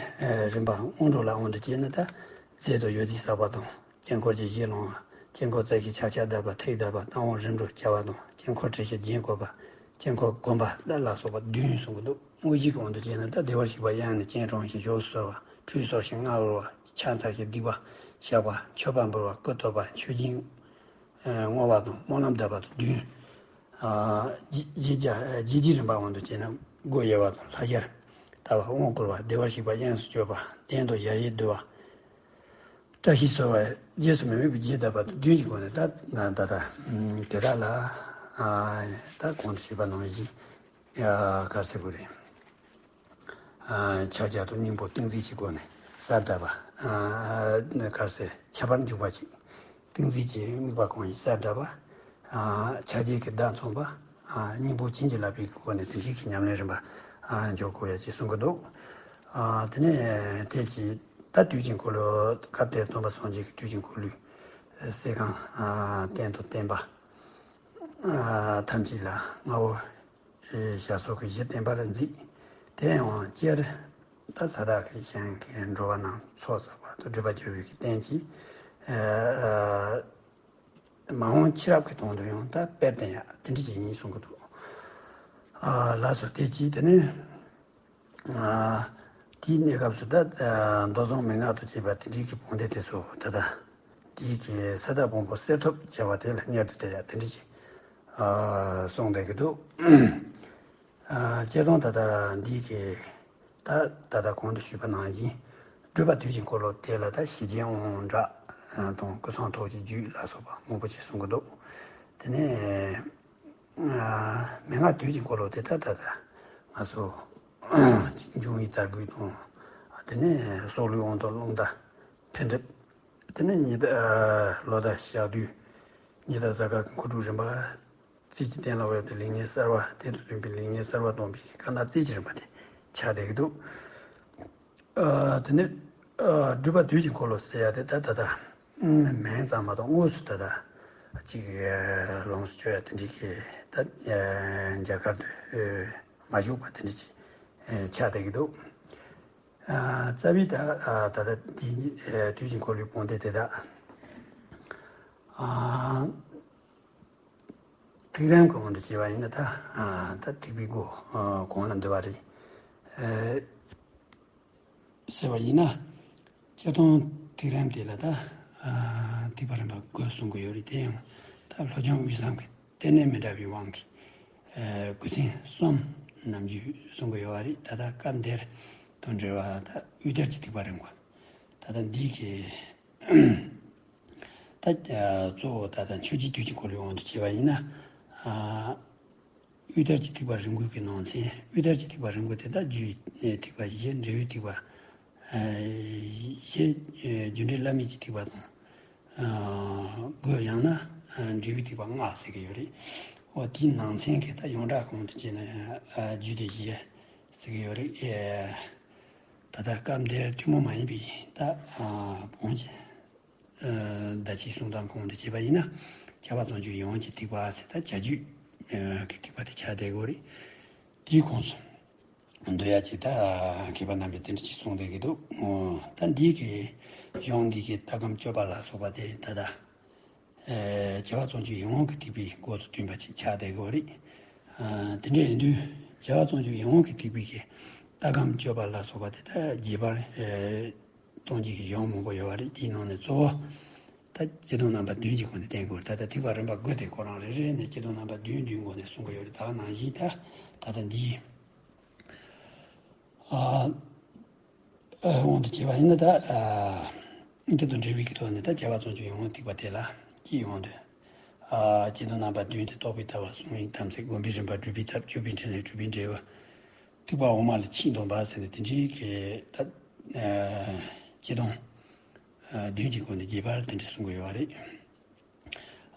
རིམ་པ་སྔོན་འགྲོ་ལ་དབང་དུ་བྱས་ན། ད་རྫས་དང་ཡོ་བྱད་བསགས་པ་དང་། དཀྱིལ་འཁོར་གྱི་གཞི་བླང་བ། དཀྱིལ་འཁོར་རྩ་ཤེས་ཕྱག་རྒྱ་བརྡབ་པ། ཐིག་བརྡབ་པ། རྟ་དབང་རིམ་གྲོ་བྱ་བ་དང་། དཀྱིལ་འཁོར་ཁྲི་ཤོག་རྒྱན་བཀོད་པ། དཀྱིལ་འཁོར་བསྒོམ་པ་ལ་སོགས་པ་བདུན་གསུངས་ཀྱི་འདུག། དངོས་གཞིའི་དབང་དུ་བྱས་ན། ད་བདེ་བར་གཤེགས་པ་དབྱངས་ནི་སྤྱན་དྲངས་ཤིང་ཞབས་སུ་གསོལ་བ། ཁྲུས་གསོལ་ཞིང་རྔ་བོར་བ། ཕྱག་འཚལ་ཞིང་བརྡེག་པ། བཤགས་པ། མཆོད་པ་འབུལ་བ། སྐུ་བསྟོད་པ། མཆོད་སྦྱིན་བསྔོ་བ་དང་སྨོན་ལམ་བརྡབ་པ་དང་བདུན། ཨ་རྗེས་རྗེས་རྗེས་ཀྱི་རིམ་པ་དབང་དུ་བྱས་ན། སྒོ་དབྱེ་བ་དང་ལྷ་ཞལ་ལྟ་བ། དབང་བསྐུར་བ། བདེ་བར་གཤེགས་པ་དབྱངས་སུ་བརྗོད་པ། གདན་དང་གཞལ་ཡས་འདུ་བ། བཀྲ་ཤིས་གསོལ་བ་རྗེས་སུ་མི་དམིགས་པའི་རྒྱས་བཏབ་པ་དང་བདུན་གྱི་སྒོ་ནས་ད་ད་ད་དེ་དག་ལ་ད་གོང་དུ་ཞུས་པ་ནང་བཞིན་ག་རེ་ཟེར་དགོས་རེད། ཕྱག་རྒྱ་དང་སྙིང་པོ་ཏིང་འཛིན་གྱི་སྒོ་ནས་གསལ་བཏབ་པ། ག་རེ་ཟེར། ཁྱད་པར་འཇུག་པ་ཅིག་ཏིང་འཛིན་གྱི་དམིགས་པ་གང་ཡིན་གསལ་བཏབ་པ། ཕྱག་རྒྱའི་གི་བརྡ་མཚོན་པ། སྙིང་པོ་བྱིན་གྱིས་བརླབས་པའི་སྒོ་ནས་དེ་འདྲའི་གི་ཉམས་ལེན་རིམ་པ་འཇོག་དགོས་ཡ་ཅེས་གསུང་གི་འདུག་དེ་ནས་དེ་ཅི་ད་དུས་ཀྱི་འཁོར་ལོ་སྐབས་དེར་སྟོན་པ་སངས་རྒྱས་ཀྱི་དུས་ཀྱི་འཁོར་ལོའི་གསེར་ཁང་རྟེན་དང་བརྟེན་པ་ཐམས་ཅད་ལ་མངའ་འོག་ཞབས་སོར་གྱི་གཞི་བརྟན་པར་མཛད། དེ་ཡང་སྤྱིར་ད་ས་དག་གི་གཞན་གྱི་འགྲོ་བ་རྣམས་ཚོགས་བསགས་པ་དང་སྒྲིབ་པ་སྦྱོང་བའི་གི་རྟེན་གྱིས། མ་འོངས་ཕྱི་རབས་ཀྱི་དོན་དུ་ཡང་ད་དཔེར་བསྟན་ཡ་དེ་འདྲ་ཞིག་ཡིན་གསུང་གི་འདུག་ལགས་སོ། དེ་ཅི་དེ་ནས་དེའི་གནས་སྐབས་སུ་ད་མདོ་བཟང་མན་ངག་ཏུ་བྱས་པ་དེ་འདྲའི་གི་བོན་སྡེ་དེ་ཚོ་ད་ལྟ་འདིའི་གི་ས་དག་བོན་པོ་གསེར་ཐུབ་བྱ་བ་དེ་ལ་གཉེར་དུ་བསྡད་ཡ་དེ་འདྲ་ཞིག་གསུངས་བསྡད་ཀྱི་འདུག་སྤྱིར་བཏང་ད་ལྟ་འདིའི་གི་ད་ད་ལྟ་གོང་དུ་ཞུས་པ་ནང་བཞིན་སྒྲུབ་པ་དུས་ཀྱི་འཁོར་ལོ་དེ་ལ་ད་ཞེ་བརྒྱད་དབང་དྲག་དང་ཀུན་བཟང་རྟོགས་བརྗོད་ལ་སོགས་པ་མང་པོ་ཞིག་གསུང་གི་འདུག་དེ་ནས་མན་ངག་དུས་ཀྱི་འཁོར་ལོ་དེ་ད་ད་ད་ང་ཚོ་འབྱུང་བའི་དར་རྒུད་དང་དེ་ནས་སྲོག་བླུའི་དབང་དང་རླུང་རྟ་འཕེལ་འགྲིབ། དེ་ནས་ཉི་ཟླ་ལོ་ཟླ་ཞག་དུས་ཉི་ཟླ་གཟའ་སྐར་གྱི་འཁོར་དྲུག་རིམ་པ། རྩིས་ཀྱི་རྟེན་ལ་དབབ་པའི་ལེགས་ཉེས་གསར་བ། རྟེན་དུ་བསྟུན་པའི་ལེགས་ཉེས་གསར་བ་སྟོན་པའི་དཀར་ནག་རྩིས་ཀྱི་རིམ་པ་དེ་ཆགས་བསྡད་ཀྱི་འདུག་ཨ་དེ་ནས་ཨ་སྒྲུབ་པ་དུས་ཀྱི་འཁོར་ལོ་ཟེར་ཡ་དེ་ད་ད་ད་མིང་ཙམ་མ་གཏོགས་དངོས་སུ་ད་ད་ཅིག་ལོངས་སུ་སྤྱོད་ཡ་དེ་འདྲ་གི་ད་རྒྱ་གར་དུ་མ་བཞུགས་པ་དེ་འདྲ་ཅིག་ཆགས་བསྡད་ཀྱི་འདུག་ཨ་རྩ་བའི་ད་ད་ད་དེ་དུས་ཀྱི་འཁོར་ལོའི་བོན་སྡེ་དེ་དག་ཨ། ཐིག་རིམ་གྱི་དབང་དུ་བྱས་པ་ཡིན་ན་ད། ད་ཐིག་པའི་སྒོ་གང་ལ་འདུ་བ་རེད། ཟེར་བ་ཡིན་ན། སྤྱིར་བཏང་ཐིག་རིམ་དེ་ལ་ད། ཐིག་པ་རིམ་པ་དགུ་གསུང་གི་ཡོད་རེད། དེ་ཡང་ད་ལྷོ་བྱང་དབུས་གསུམ་གྱི་རྟེན་གནས་མི་འདྲ་བའི་དབང་གིས། དགུ་ཚན་གསུམ་ནམ་རྒྱུན་གསུང་གི་ཡོད་པ་རེད། ད་ལྟ་སྐབས་འདིར་དང་འབྲེལ་བ་ད་དབུས་དར་གྱི་ཐིག་པ་རིམ་དགུ། ད་ལྟ་འདི་གི་ད་གཙོ་བོ་ད་ལྟ་ཆོས་ཀྱི་དུས་ཀྱི་འཁོར་ལོའི་དབང་དུ་བྱས་པ་ཡིན་ན། དབུས་དར་གྱི་ཐིག་པ་རིམ་དགུ་གི་ནང་ཚན། དབུས་དར་གྱི་ཐིག་པ་རིམ་དགུ་དེ་ད་རྒྱུའི་ཐིག་པ་བཞི། འབྲས་བུའི་ཐིག་པ་བཞི། རྒྱུ་འབྲས་བླ་མེད་ཀྱི་ཐིག་པ་དང་དགུ། ཡང་ན་འབྲས་བུའི་ཐིག་པ་ལྔ་ཟེར་གྱི་ཡོད་རེད། འོ་དེའི་ནང་ཚན་གྱི་ད་ཡོངས་གྲགས་གོང་དུ་བྱས་ན་རྒྱུ་སྡེ་བཞི་ཟེར་གྱི་ཡོད་རེད། ད་ལྟ་སྐབས་འདིར་ཐུན་མོང་མ་ཡིན་པའི་ད་བོན་གྱི་བརྡ་ཆད་གསུང་སྟངས་གོང་དུ་བྱས་པ་ཡིན་ན། ཁྱབ་པ་སྤྱོད་འཇུག་ཡིད་དབང་གི་ཐིག་པ་ཟེར་ད་བྱ་རྒྱུད་ཀྱི་ཐིག་པ་དེ་ཆགས་བསྡད་ཡོད་རེད། དེའི་ཁོངས་སུ་འདུ་ཡ་ཅིག་ད་མཁས་པ་རྣམ་པས་དེ་འདྲ་ཅིག་གསུངས་བསྡད་ཀྱི་འདུག་ད་འདི་གི་གཞུང་འདི་གི་ལྟ་སྒོམ་སྤྱོད་པ་ལ་སོགས་པ་དེ་ད་ལྟ། ཨེ། བྱ་བ་སྤྱོད་འཇུག་ཡིད་དབང་གི་ཐིག་པའི་སྒོ་དང་བསྟུན་པ་ཅིག་ཆགས་བསྡད་ཡོད་རེད། ཨ། དེ་འདྲ་ཡིན་དུས་བྱ་བ་སྤྱོད་འཇུག་ཡིད་དབང་གི་ཐིག་པའི་གི་ལྟ་སྒོམ་སྤྱོད་པ་ལ་སོགས་པ་དེ་ད་རྒྱས་པར། ཨེ། གཏོང་བྱེད་ཀྱི་གཞུང་མང་པོ་ཡོད་པ་རེད། དེའི་ནང་ནས་གཙོ་བོ་ད་སྤྱི་དོན་རྣམ་པ་བདུན་གྱི་སྒོ་ནས་བསྟན་དགོས་རེད། ད་ལྟ་ཐིག་པ་རིམ་པ་དགུ་དེ་ཁོ་རང་རེ་རེ་ནས་སྤྱི་དོན་རྣམ་པ་བདུན་བདུན་སྒོ་ནས་གསུང་གི་ཡོད་རེད། ད་ནང་བཞིན་ད་ད་ལྟ་འདིའི། ཨ། ཨ། དབང་དུ་བྱས་པ་ཡིན་ན་ད། ཨ། དེ་དང་འབྲེལ་བའི་གི་ཐོག་ནས་ད་བྱ་བ་སྤྱོད་འཇུག་ཡིད་དབང་ཐིག་པ་དེ་ལ་སྤྱིའི་དབང་དུ། ཨ། སྤྱི་དོན་རྣམ་པ་བདུན་དེ་རྟོགས་པའི་ལྟ་བ། གསུང་བའི་དམ་ཚིག་སྒོམ་པའི་རིམ་པ། སྒྲུབ་པའི་ཐབས། སྤྱོད་པའི་འཕྲིན་ལས། སྒྲུབ་པའི་འབྲས་བུ། ཐེག་པ་འོག་མ་ལ་ཆོས་སྟོན་པ་ཟེར་ནས་དེ་འདྲའི་གི་ད། ཨ། སྤྱི་དོན་བདུན་གྱི་སྒོ་ནས་རྒྱས་པར་དེ་འདྲ་གསུང་གི་ཡོད་རེད།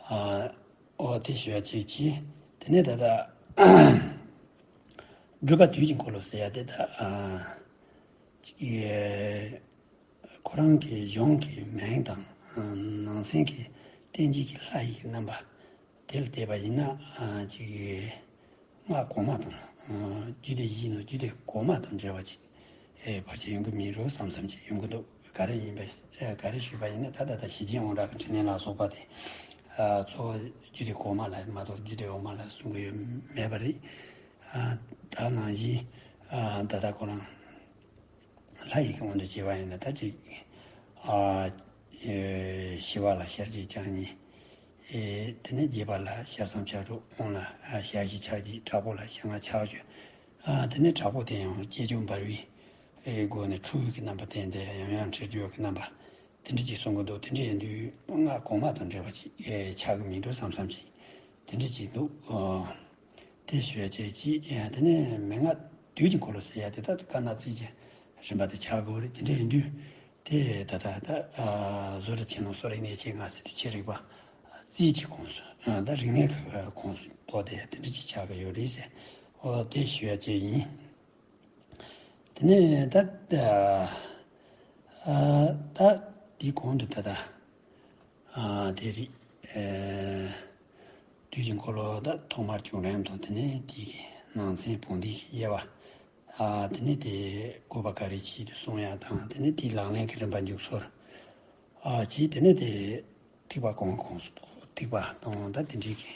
ཨ། ཨོ་དེ་ཞུ་ཡ་ཅིག་གྱིས། དེ་ནས་ད་ལྟ་སྒྲུབ་པ་དུས་ཀྱི་འཁོར་ལོ་ཟེར་ཡ་དེ་ད། ཨ། ཅིག་ཁོ་རང་གི་གཞུང་གི་མིང་དང་ནང་གསེས་ཀྱི་བསྟན་བཅོས་ཀྱི་ལྷ་ཡི་གི་རྣམ་པ་དེ་ལ་བལྟས་པ་ཡིན་ན། ཨ། ཅིག་སྔགས་གོང་མ་དང་། ཨ། རྒྱུད་སྡེ་བཞིའི་ནང་རྒྱུད་སྡེ་གོང་མ་དང་འབྲེལ་བ་ཅིག་ཨེ། བར་ཆད་ཡོང་གི་མིན་འགྲོ་བསམ་བསམ་ཅིག་ཡོང་གི་འདུག་ག་རེ་ཡིན་པ། ཨེ། ག་རེ་ཞུས་པ་ཡིན་ན་ད་ལྟ་ད་ཞེ་བརྒྱད་དབང་དྲག་གི་འཕྲིན་ལས་ལ་སོགས་པ་དེ། ཨ། གཙོ་བོ་རྒྱུད་སྡེ་གོང་མ་ལ་མ་གཏོགས་རྒྱུད་སྡེ་འོག་མ་ལ་གསུང་གི་ཡོད་མེད་པ་རེད། ཨ། ད་ནང་བཞིན། ཨ། ད་ལྟ་ཁོ་རང་ལྷ་ཡི་གི་དབང་དུ་བྱས་པ་ཡིན་ན་ད་ཅིག་ཨ། ཨེ། ཞི་བ་ལ་ཞལ་གཅིག་ཕྱག་གཉིས། ཨེ། དེ་ནས་རྒྱས་པ་ལ་ཞལ་གསུམ་ཕྱག་དྲུག་དབང་ལ་ཞལ་བཞི་ཕྱག་གཅིག་དྲག་པོ་ལ་ཞལ་ལྔ་ཕྱག་བཅུ། ཨ། དེ་ནས་དྲག་པོ་དེ་ཡང་སྐྱེས་སྦྱོར་འབར་བའི་སྒོ་ནས་ཁྲོ་བོའི་གི་རྣམ་པ་བསྟན་ཏེ་ཡང་ཡང་འཁྲིལ་སྦྱོར་གྱི་རྣམ་པ། དེ་འདྲ་ཅིག་གསུང་གི་འདུག་དེ་འདྲ་ཡིན་དུས་ང་གོང་མ་དང་འབྲེལ་བ་ཅིག་ཨེ་ཆགས་ཀྱི་མིན་འགྲོ་བསམ་བསམ་ཅིག་དེ་འདྲ་ཅིག་འདུག་ཨོ། དེ་ཞུ་ཡ་བྱས་ཅིག་ཨེ་དེ་ནས་མན་ངག་དུས་ཀྱི་འཁོར་ལོ་ཟེར་ཡ་དེ་ད་དཀར་ནག་རྩིས་ཀྱི་རིམ་པ་དེ་ཆགས་དགོས་རེད། དེ་འདྲ་ཡིན་དུས་དེ་ད་ད་ད་ཨ་བཟོ་གྲྭ་ཆེན་མོ་གསོ་རིག་གནས་ཆེན་ལྔ་ཟེར་དུས་ཆེ་རིག་པ་རྩིས་ཀྱི་ཁོངས་སུ་ཨ་ད་རིག་གནས་ཀྱི་ཁོངས་སུ་གཏོགས་དེ་དེ་འདྲ་ཅིག་ཆགས་ཀྱི་ཡོད་རེད་ཟེར། ཨོ་དེ་ཞུ་ཡ་བྱས་ཡིན། དེ་ནས་ད་ཨ་ད་དེའི་གོང་དུ་ད་ད་ཨ་དེ་རིགས་ཨ་དུས་ཀྱི་འཁོར་ལོ་ད་ཐོག་མར་བྱུང་རིམ་དང་དེ་ནས་དེའི་གི་ནང་ཚན་བོད་འདི་གི་དབྱེ་བ་ཨ་དེ་ནས་དེ་བཀོད་པ་ག་རེ་བྱས་ཏེ་གསུང་ཡ་དང་དེ་ནས་དེའི་ལག་ལེན་གྱི་རིམ་པ་འཇུག་སོར་ཨ་བྱས། དེ་ནས་དེ་ཐེག་པ་གོང་གོང་སུ་གཏོགས་ཐེག་པ་དང་ད་དེ་འདྲའི་གི་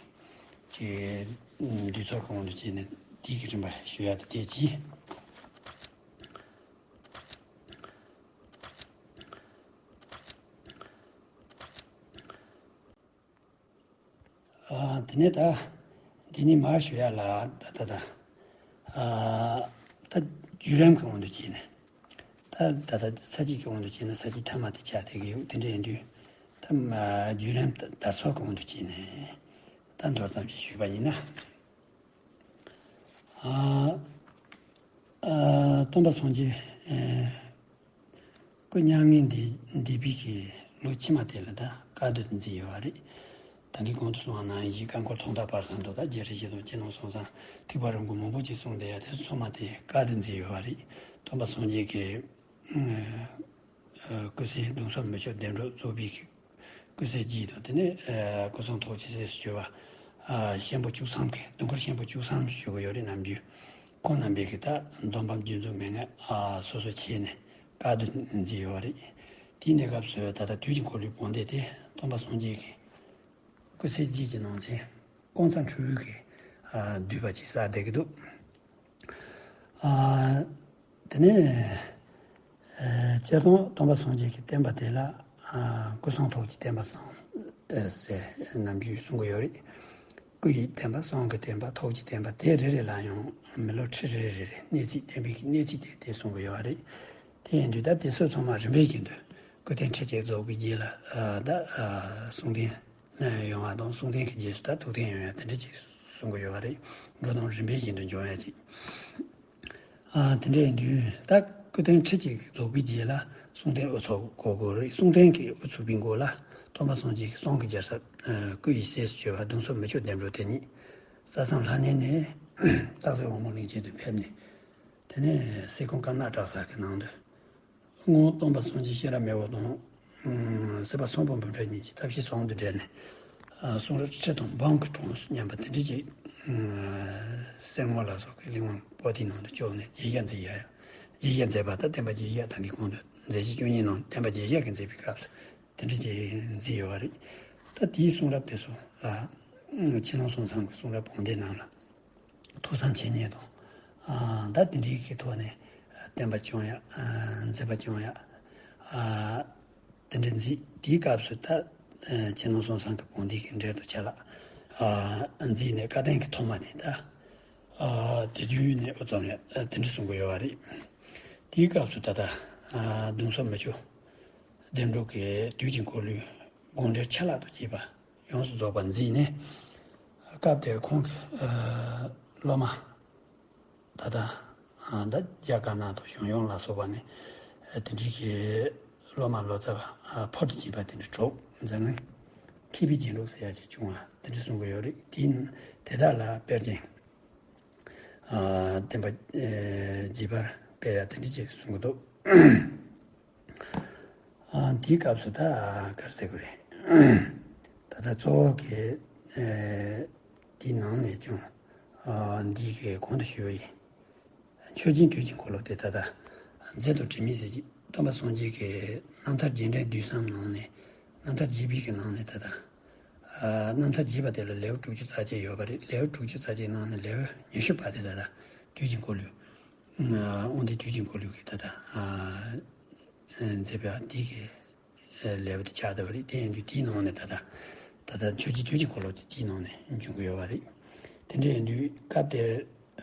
ཅིག་འདུས་ཚོར་གོང་དུ་བྱས་ནས་དེའི་གི་རིམ་པ་ཞུ་ཡ་དེ་དེ་གྱིས། ཨ་དེ་ནས་ད་འདི་ནི་མར་ཞུ་ཡ་ལ་ད་ད་ད་ཨ་ད་བརྒྱུད་རིམ་གྱི་དབང་དུ་བྱས་ནས་ད་ད་ད་ས་བཅད་ཀྱི་དབང་དུ་བྱས་ན་ས་བཅད་ཐ་མ་དེ་ཆགས་བསྡད་ཀྱི་ཡོད། དེ་འདྲ་ཡིན་དུས་ད་མ་བརྒྱུད་རིམ་དར་ཚོགས་ཀྱི་དབང་དུ་བྱས་ནས་ད་མདོར་ཙམ་ཞིག་ཞུས་པ་ཡིན་ན། ཨ་ཨ་སྟོན་པ་སངས་རྒྱས་ཨེ་སྐུ་མྱ་ངན་འདས་འདས་པའི་གི་ལོ་ཕྱི་མ་དེ་ལ་ད་བཀའ་སྡོད་མཛད་ཡོད་པ་རེད། ད་གིན་གོང་དུ་གསུངས་པ་ནང་བཞིན་བཀའ་འཁོར་ཐོག་མཐའ་བར་གསུམ་དུ་ད་རྒྱལ་སྲས་བཞི་དང་སྤྱི་ནོར་གསུམ་ཚང་ཐེག་པ་རིམ་དགུ་མང་པོ་ཅིག་གསུངས་བསྡད་ཡ་དེ་ཚང་མ་དེ་བཀའ་སྡོད་མཛད་ཡོད་པ་རེད། སྟོན་པ་སངས་རྒྱས་ཀྱི་ཨ་སྐུ་ཚེ་གདུང་སོགས་མི་བསྐྱོད་བདེ་འགྲོ་རྫོགས་པའི་སྐུ་ཚེ་རྗེས་དང་དེ་ནས་ཨ་སྐུ་གསུང་ཐུགས་ཀྱི་སྲས་སུ་གྱུར་པ་ཨ་ཤན་པོ་བཅུ་ཐམ་གྱི་དུས་འཁོར་ཤན་པོ་བཅུ་ཐམ་ཞུ་གི་ཡོད་རེད། ནམ་རྒྱུན་ཁོང་རྣམ་པས་ཀྱི་ད་འདོམ་པ་རྒྱུད་འཛུགས་མན་ངག་ཨ་སོ་སོ་བྱས་ནས་བཀའ་སྡོད་མཛད་ཡོད་རེད། དེའི་གནས་སྐབས་སུ་ད་ལྟ་དུས་ཀྱི་འཁོར་ལོའི་བོན་སྡེ་དེ་སྟོན་པ་སངས་རྒྱས་ཀྱི་སྐུ་ཚེ་རྗེས་ཀྱི་ནང་ཚན་ཀོང་ཚ་འཕྲུལ་གྱི་ཨ་བསྡུས་པ་ཅིག་གསལ་བསྡད་ཀྱི་འདུག་ཨ་དེ་ནས་ཨ་སྤྱིར་བཏང་སྟོན་པ་སངས་རྒྱས་ཀྱི་བསྟན་པ་དེ་ལ་ཨ་སྐུ་གསུང་ཐུགས་ཀྱི་བསྟན་པ་གསུམ་ཨ་ཟེར་ནམ་རྒྱུན་གསུང་གི་ཡོད་རེད། སྐུ་ཡི་བསྟན་པ་གསུང་གི་བསྟན་པ་ཐུགས་ཀྱི་བསྟན་པ་དེ་རེ་རེ་ལ་ཡང་མི་ལོ་ཁྲི་རེ་རེ་རེ་གནས་ཚིག་བསྟན་པའི་གི་གནས་ཚིག་དེ་དེ་གསུང་གི་ཡོད་རེད། དེ་ཡིན་དུས་ད་དེ་ཚོ་ཚང་མ་རིམ་པས་བཞིན་དུ་སྐུ་རྟེན་ཁྲི་བརྒྱད་རྫོགས་པའི་རྗེས་ལ་ཨ་ད་ཨ་གསུང་རྟེན་ཡོང་བ་དང་གསུང་རྟེན་གྱི་རྗེས་སུ་ད་ཐུགས་རྟེན་ཡོང་ཡ་དེ་འདྲ་ཅིག་གསུང་གི་ཡོད་པ་རེད། འགྲོ་དོན་རིམ་པས་བཞིན་དུ་འབྱུང་ཡ་ཅིག་ཨ་དེ་འདྲ་ཡིན་དུས་ད་སྐུ་རྟེན་ཁྲི་གཅིག་རྫོགས་པའི་རྗེས་ལ་གསུང་རྟེན་དབུ་ཚུགས་དགོས་དགོས་རེད། གསུང་རྟེན་གྱི་དབུ་ཚུགས་པའི་མགོ་ལ་སྟོན་པ་སངས་རྒྱས་ཀྱི་གསུང་གི་རྒྱལ་ས་ཨ་སྐུ་ཡི་སྲས་སུ་གྱུར་པ་གདུང་སོགས་མི་བསྐྱོད་བདེ་འགྲོ་དེ་ཉིད་ས་མཚམས་ལྷ་གནས་ནས་སྟག་གཟིག་དབང་མོ་གླིང་ཆེན་དུ་ཕེབས་ནས། དེ་ནས་གསེར་ཁང་དཀར་ནག་གྲྭ་ས་གི་ནང་དུ་སྔོན་སྟོན་པ་སངས་རྒྱས་ཤེས་རབ་མེ་བོ་དང་། ཨ་སྲིད་པ་སྲོང་བཙན་སྒམ་པོ་གཉིས་ཀྱི་ཐབས་ཤེས་ཟུང་དུ་འབྲེལ་ནས། ཨ་གསུང་རབ་ཁྲི་དང་འབུམ་གྱི་གྲངས་སུ་ཉམས་པ་དེ་འདྲ་ཅིག་ཨ་གསེར་དངུལ་ལ་སོགས་ཀྱི་གླེགས་བམ་པོ་ཏི་ནང་དུ་བཅུག་ནས་རྒྱས་བཤད་མཛད་ཡ། རྒྱས་བཤད་མཛད་པ་དང་བསྟན་པ་རྒྱས་བཤད་ད་གིན་གོང་དུ་མཛད་བཞི་བཅུ་གཉིས་ནང་བསྟན་པ་རྒྱས་བཤད་ཀྱི་མཛད་པའི་སྐབས་སུ་དེ་འདྲ་ཅིག་མཛད་ཡོད་པ་རེད། ད་དེའི་གསུང་རབ་དེ་ཚོ་ལ་ཕྱི་ནང་གསུམ་ཚང་གི་གསུང་རབ་བོན་སྡེ་ནང་ལ། ཐོས་བསམ་འཆད་ཉན་དང་། ཨ་ད་དེ་འདྲའི་གི་ཐོག་ནས་བསྟན་པ་སྐྱོང་ཡ། ཨ་མཛད་པ་སྐྱོང་ཡ། ཨ་དེ་འདྲ་མཛད། དེའི་སྐབས་སུ་ད་ཨ་ཕྱི་ནང་གསུམ་ཚང་གི་བོན་སྡེ་གི་འབྲེལ་དུ་ཆ་ལག་ཨ་མཛད་ནས་བཀའ་བསྟན་གི་ཐོག་མ་དེ་ད་ཨ་དེ་དུས་ནས་འགོ་བརྩམས་ཡ་ཨ་དེ་འདྲ་གསུང་གི་ཡོད་པ་རེད། དེའི་སྐབས་སུ་ད་ལྟ་ཨ་གདུང་སོགས་མི་བསྐྱོད་བདེ་འགྲོ་གི་དུས་ཀྱི་འཁོར་ལོའི་དགོངས་འགྲེལ་ཆ་ལག་ཏུ་བྱས་པ། ཡོངས་སུ་རྫོགས་པ་མཛད་ནས། སྐབས་དེར་ཁོང་གི་ཨ་སློབ་མ་ད་ལྟ་ཨ་ད་རྒྱ་དཀར་ནག་དང་ཞང་ཞུང་ལ་སོགས་པ་ནས་ཨ་དེ་འདྲའི་གི་སློབ་མ་ལོ་ཙཱ་བ་ཨ་ཕོ་བྲང་ཆེན་པོ་དེ་འདྲ་དྲུག་མཛད་ནས་མཁས་པའི་རྒྱན་དྲུག་ཟེར་ཡ་ཅིག་བྱུང་བ་དེ་འདྲ་གསུང་གི་ཡོད་རེད། དེ་དེ་དག་ལ་དཔེར་བརྗོད་ཨ་བསྟན་པ་ཨ་རྒྱས་པར་སྤེལ་ཡ་དེ་འདྲ་ཅིག་གསུང་གི་འདུག་ཨ་དེའི་སྐབས་སུ་ད་ག་རེ་ཟེར་དགོས་རེད། ད་ལྟ་གཙོ་བོ་གི་ཨེ་དེའི་ནང་ནས་ཀྱང་ཨ་འདི་གི་གོང་དུ་ཞུས་པ་ཡིན། མཆོད་སྦྱིན་དུས་ཀྱི་འཁོར་ལོ་དེ་ད་ལྟ་མཛད་དུ་དྲི་མེད་ཟེར་གྱི་སྟོན་པ་སངས་རྒྱས་ཀྱི་རྣམ་ཐར་རྒྱས་འབྲིང་བསྡུས་གསུམ་ནང་ནས་རྣམ་ཐར་རྒྱས་པའི་གི་ནང་ནས་ད་ལྟ་ཨ་རྣམ་ཐར་རྒྱས་པ་དེ་ལ་ལེའུ་དྲུག་ཅུ་རྩ་གཅིག་ཡོད་པ་རེད། ལེའུ་དྲུག་ཅུ་རྩ་གཅིག་ནང་ནས་ལེའུ་ཉི་ཤུ་པ་དེ་ད་ལྟ་དུས་ཀྱི་འཁོར་ལོའི་ཨ་དབང་ལྡན་དུས་ཀྱི་འཁོར་ལོའི་གི་ད་ལྟ་ཨ་མཛད་པ་འདི་གི་ལེའུ་དེ་ཆགས་བསྡད་པ་རེད། དེ་ཡིན་དུས་དེའི་ནང་ནས་ད་ལྟ་ད་ལྟ་མཆོད་སྦྱིན་དུས་ཀྱི་འཁོར་ལོ་དེ་དེའི་ནང་ནས་འབྱུང་གི་ཡོད་པ་རེད། དེ་འདྲ་ཡིན་དུས་སྐབས་དེར་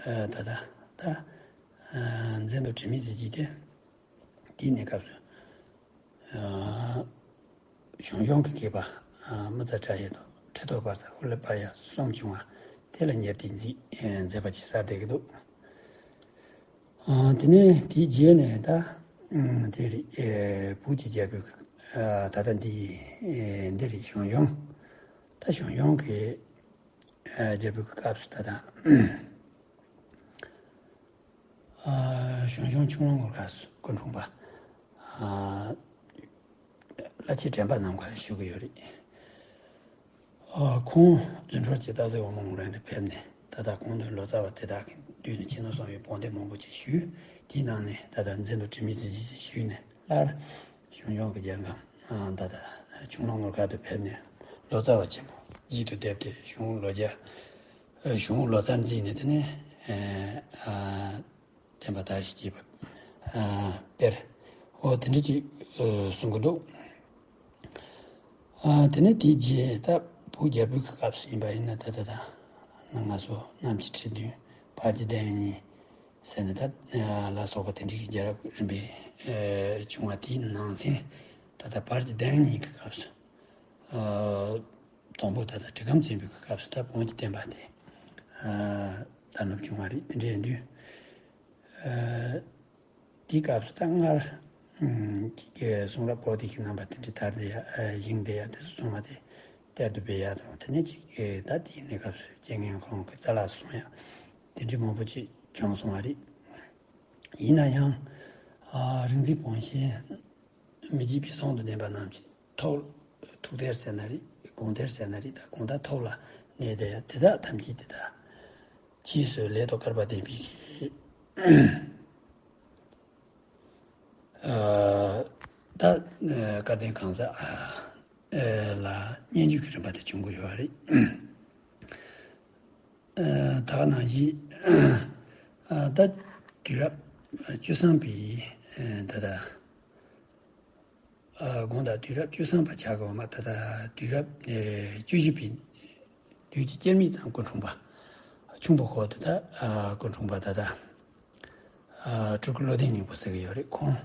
ཨ་ད་ལྟ་ད་ཨ་མཛད་དུ་དྲི་མེད་ཟེར་གྱི་དེ་དེའི་གནས་སྐབས་སུ་ཨ་ ཞང་ཞུང་གི་མཁས་པ་ཨ་མི་ཚ་བྲག་ཡེ་དང་ཁྲི་ཐོག་བར་ཚ་ཧུ་ལེ་པར་ཡ་གསུམ་བྱུང་བ་དེ་ལ་ཉེར་བདུན་མཛད་མཛད་པ་ཅིག་གསལ་བསྡད་ཀྱི་འདུག་ཨ་དེ་ནས་དེའི་རྗེས་ནས་ད་ཨ་དེ་རེད། ཨེ་བོད་ཀྱི་རྒྱལ་པོའི་ཨ་ད་ལྟ་འདི་ཨེ་འདི་རེད། ཞང་ཞུང་། ད་ཞང་ཞུང་གི་ཨ་རྒྱལ་པོའི་སྐབས་སུ་ད་ལྟ་ཨ་ཞང་ཞུང་ཁྱུང་ལུང་གི་སྐབས་སུ་སྐུ་འཁྲུངས་པ་ཨ་བླ་ཆེན་དྲན་པ་རྣམས་ཀྱིས་ཞུ་གི་ཡོད་རེད། ཨ་ཁོང་རྫུ་འཕྲུལ་གྱི་སྟག་གཟིག་འོལ་མོ་ངོས་རང་དུ་ཕེབས་ནས་ད་ལྟ་གོང་དུ་ལོ་ཙཱ་བ་དེ་དག་གི་མདུན་ནས་ཕྱི་ནང་གསང་བའི་བོན་སྡེ་མང་པོ་ཅིག་ཞུས། དེའི་ནང་ནས་ད་ལྟ་མཛད་པ་དྲི་མེད་གཟི་བརྗིད་ཅིག་ཞུས་ནས་སླར་ཞང་ཞུང་གི་རྒྱལ་ཁམས་ཨ་ད་ལྟ་ཁྱུང་ལུང་ངོས་ཁ་དུ་ཕེབས་ནས་ལོ་ཙཱ་བ་ཆེན་པོ་རྒྱུད་དུ་བསྡེབས་ཏེ་གཞུང་ལོ་བརྒྱ་ཨ་གཞུང་ལོ་ཙཱ་མཛད་ནས་དེ་ནས་ཨ་ཨ་བསྟན་པ་དར་ཞིང་རྒྱས་པ་ཨ་སྤེལ། འོ་དེ་འདྲ་ཅིག་ཨ་གསུང་གི་འདུག་ཨ་དེ་ནས་དེའི་རྗེས་ད་བོད་རྒྱལ་པོའི་སྐབས་སུ་ཡིན་པ་ཡིན་ན་ད་ད་ད་ང་ཚོ་གནམ་གྱི་ཁྲི་བདུན་བར་གྱི་གདན་གཉིས་ཟེར་ནས་ད་ལ་སོགས་པ་དེ་འདྲའི་རྒྱལ་རབས་རིམ་པས་ཨ་བྱུང་བ་དེའི་ནང་ཚན་ད་ལྟ་བར་གྱི་གདན་གཉིས་ཀྱི་སྐབས་སུ་ཨ་དང་པོ་ད་ལྟ་གྲི་གུམ་བཙན་པོའི་སྐབས་སུ་ད་བོན་གྱི་བསྟན་པ་དེ་ཨ་དར་ལུགས་བྱུང་བ་རེད། དེ་འདྲ་ཡིན་དུས་ཨ་དེའི་སྐབས་སུ་ད་སྔར་ཨ་ཀྱི་གསུང་རབ་པོ་ཏི་གི་རྣམ་པ་དེ་འདྲ་དར་བསྡད་ཡ་ཨ་བཞེངས་བསྡད་ཡ་དེ་ཚོ་ཚང་མ་དེ་གཏེར་དུ་སྦས་ཡ་དང་དེ་ནས་ཅིག་ཨ་ད་དེའི་གནས་སྐབས་སུ་རྐྱེན་ངན་ཁོང་གི་རྩ་ལག་སོང་ཡ་དེ་འདྲ་མང་པོ་ཅིག་བྱུང་སོང་བ་རེད། ཡིན་ན་ཡང་ཨ་རིག་འཛིན་བོན་གཤེན་མི་བརྗེད་པའི་གསུང་དང་ལྡན་པ་རྣམས་ཀྱི་ཐུགས་ཐུགས་གཏེར་ཟེར་ན་རེད། དགོངས་གཏེར་ཟེར་ན་རེད། ད་གང་ལྟར་ཐུགས་ལ་གནས་བསྡད་ཡ་དེ་དག་ཐམས་ཅད་དེ་དག་རྗེས་སུ་ལས་དང་སྐལ་པ་ལྡན་པའི་ཨ་ད་ཨ་སྐལ་ལྡན་གང་ཟག་ཨ་ལ་སྙན་བརྒྱུད་ཀྱི་རིམ་པ་དེ་བྱུང་གི་ཡོད་རེད། ཨ་ད་ག་ནང་བཞིན་ཨ་ད་དུས་རབས་བཅུ་གསུམ་པའི་ཨ་ད་ལྟ་ཨ་དགོངས་དག་དུས་རབས་བཅུ་གསུམ་པ་ཆགས་ཀྱི་འོ་མ་ད་ལྟ་དུས་རབས་ཨ་བཅུ་བཞི་པའི་དུས་ཀྱི་སྐྱེར་མིག་ཙམ་སྐུ་འཁྲུངས་པ། ཁྱུང་པོ་ཁོག་ཏུ་ད་ཨ་སྐུ་འཁྲུངས་པ་ད་ལྟ་ཨ་སྤྲུལ་སྐུ་བློ་ལྡན་སྙིང་པོ་ཟེར་གྱི་ཡོད་རེད། ཁོང་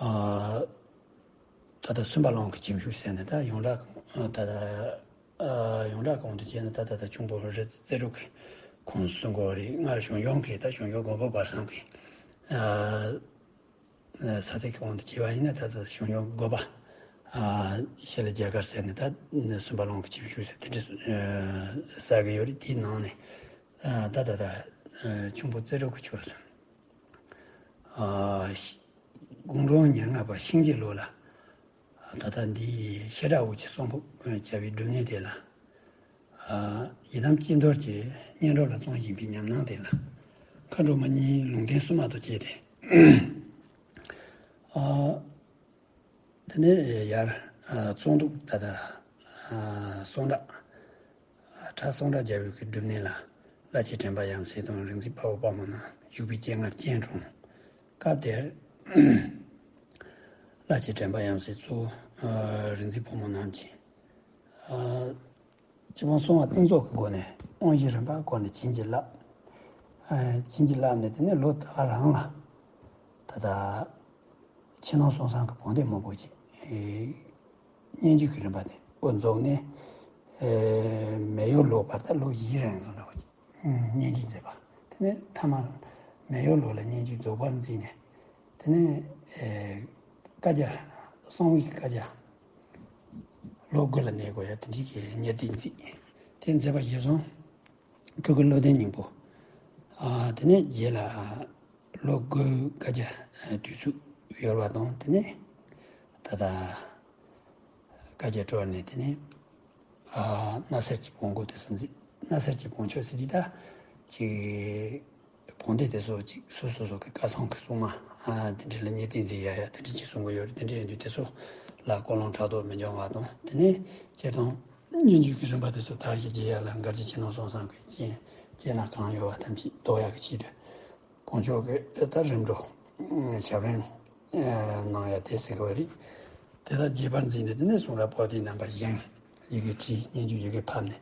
ཨ་ད་ལྟ་སུམ་པ་ལོང་གི་ཁྱིམ་གཞུག་ཟེར་ནས་ད་ཡོངས་གྲགས་ད་ལྟ་ཨ་ཡོངས་གྲགས་གོང་དུ་བྱས་ན་ད་ད་ལྟ་ཁྱུང་པོ་རི་རྩེ་དྲུག་གི་ཁོངས་སུ་གསུང་གི་ཡོད་རེད། སྔར་ཞང་ཞུང་གི་ད་ཞང་ཞུང་མགོན་པོ་བར་གསུམ་གི་ཨ་ས་ཚིགས་ཀྱི་དབང་དུ་བྱས་པ་ཡིན་ན་ད་ལྟ་ཞང་ཞུང་དགོན་པ་ཨ་ཤེལ་ལེ་རྒྱ་གར་ཟེར་ནས་ད་སུམ་པ་ལོང་གི་ཁྱིམ་གཞུག་ཟེར་དེ་འདྲ་ཨ་གསལ་གྱི་ཡོད་རེད། དེའི་ནང་ནས་ཨ་ད་ད་ད་ཨ་ཁྱུང་པོ་རྩེ་དྲུག་གི་ཕྱོགས་སུ་ཨ་དགུང་གྲངས་ཉེར་ལྔ་པ་ཤིང་བྱི་ལོ་ལ་ད་ལྟ་འདི་བཤད་གྲྭ་འུ་ཅག་གསོན་པོ་བྱ་བའི་སྒྲུབ་གནས་དེ་ལ། ཨ་ཡི་དམ་དཀྱིལ་འཁོར་གྱི་བསྙེན་སྒྲུབ་ལ་བརྩོན་བཞིན་པའི་ཉམས་སྣང་དེ་ལ་མཁའ་འགྲོ་མ་གཉིས་ལུང་བསྟན་སྲུང་མ་དང་བཅས་ཏེ། ཨ་དེ་ནས་ཡར་ཨ་གཙང་འདུག་ད་ལྟ་ཨ་གསང་བྲག་ཨ་ཁྲ་གསང་བྲག་རྒྱལ་པོའི་གི་སྒྲུབ་གནས་ལ་བླ་ཆེན་དྲན་པ་ཡབ་སྲས་དང་རིག་འཛིན་དཔའ་བོ་དཔའ་མོ་རྣམས་བཞུགས་པའི་སྤྱན་སྔར་སྤྱན་དྲངས། སྐབས་དེར་བླ་ཆེན་དྲན་པ་ཡབ་སྲས་གཙོ་བོ་ཨ་རིག་འཛིན་ཕོ་མོ་རྣམས་ཀྱིས་ཨ་སྤྱི་དཔོན་གསང་བ་གཏིང་རྫོགས་ཀྱི་སྒོ་ནས་དབང་བཞི་རིམ་པ་སྐོར་ནས་བྱིན་གྱིས་བརླབས། ཨ་བྱིན་གྱིས་བརླབས་ནས་དེ་ནས་ལོ་ད་ག་རང་ལ་ད་ལྟ་ཕྱི་ནང་གསང་གསུམ་གྱི་བོན་སྡེ་མང་པོ་ཅིག་ཨེ་སྙན་བརྒྱུད་ཀྱི་རིམ་པ་དེ་འགོ་འཛུགས་ནས་ཨེ་མེ་ཡོས་ལོ་བར་དུ་ལོ་བཞིའི་རིང་ཙམ་འདྲ་བོ་ཅིག་ཨུམ་སྙན་བརྒྱུད་མཛད་པ། དེ་ནས་མཐའ་མར་མེ་ཡོས་ལོ་ལ་སྙན་བརྒྱུད་རྫོགས་པར་མཛད་ནས་དེ་ནས་ཨེ་བཀའ་རྒྱ་གསང་བའི་བཀའ་རྒྱ་ལོ་དགུ་ལ་གནས་དགོས་ཡ་དེ་འདྲའི་གི་གཉེར་སྒྲིག་མཛད། དེ་མཛད་པ་གཞིར་བཟུང་སྤྲུལ་སྐུ་བློ་ལྡན་སྙིང་པོ། ཨ་དེ་ནས་རྗེས་ལ་ལོ་དགུའི་བཀའ་རྒྱ་དུས་ཚོད་ཡོལ་བ་དང་དེ་ནས་ད་ལྟ་བཀའ་རྒྱ་གྲོལ་ནས་དེ་ནས་ཨ་སྣ་སེར་གྱི་བོན་སྒོ་དེ་ཚོ་མཛད། སྣ་སེར་གྱི་བོན་ཆོས་ཟེར་དུས་ད་ཅིག་བོན་སྡེ་དེ་ཚོ་ཅིག་སོ་སོ་སོ་གི་བཀའ་གསུང་གི་སྲུང་མ་ཨ་དེ་འདྲ་ལ་གཉེར་སྒྲིག་མཛད་ཡ་ཡ་དེ་འདྲ་ཅིག་གསུང་གི་ཡོད་རེད། དེ་འདྲ་ཡིན་དུས་དེ་ཚོ་ལ་ཀུན་སློང་ཕྲག་དོག་མི་འབྱུང་བ་དང་དེ་ནས་སྤྱིར་བཏང་སྙན་བརྒྱུད་ཀྱི་རིམ་པ་དེ་ཚོ་དར་ཞིང་རྒྱས་ཡ་ལ་མགར་གྱི་ཕྱི་ནང་གསང་གསུམ་གྱི་རྐྱེན་རྐྱེན་སྣ་གང་ཡོད་པ་ཐམས་ཅད་ཟློག་ཡག་གི་ཆེད་དུ་དཀོན་མཆོག་གི་ད་རིམ་གྲོ་ཞབས་རིམ་གནང་ཡ་དེ་ཟེར་གི་བ་རེད། དེ་དག་རྒྱས་པར་མཛད་ནས་དེ་ནས་གསུང་རབ་པོ་ཏི་རྣམ་པ་བཞེངས། ཡི་གེ་བྲིས། སྙན་བརྒྱུད་ཡི་གེ་ཕབ་ནས་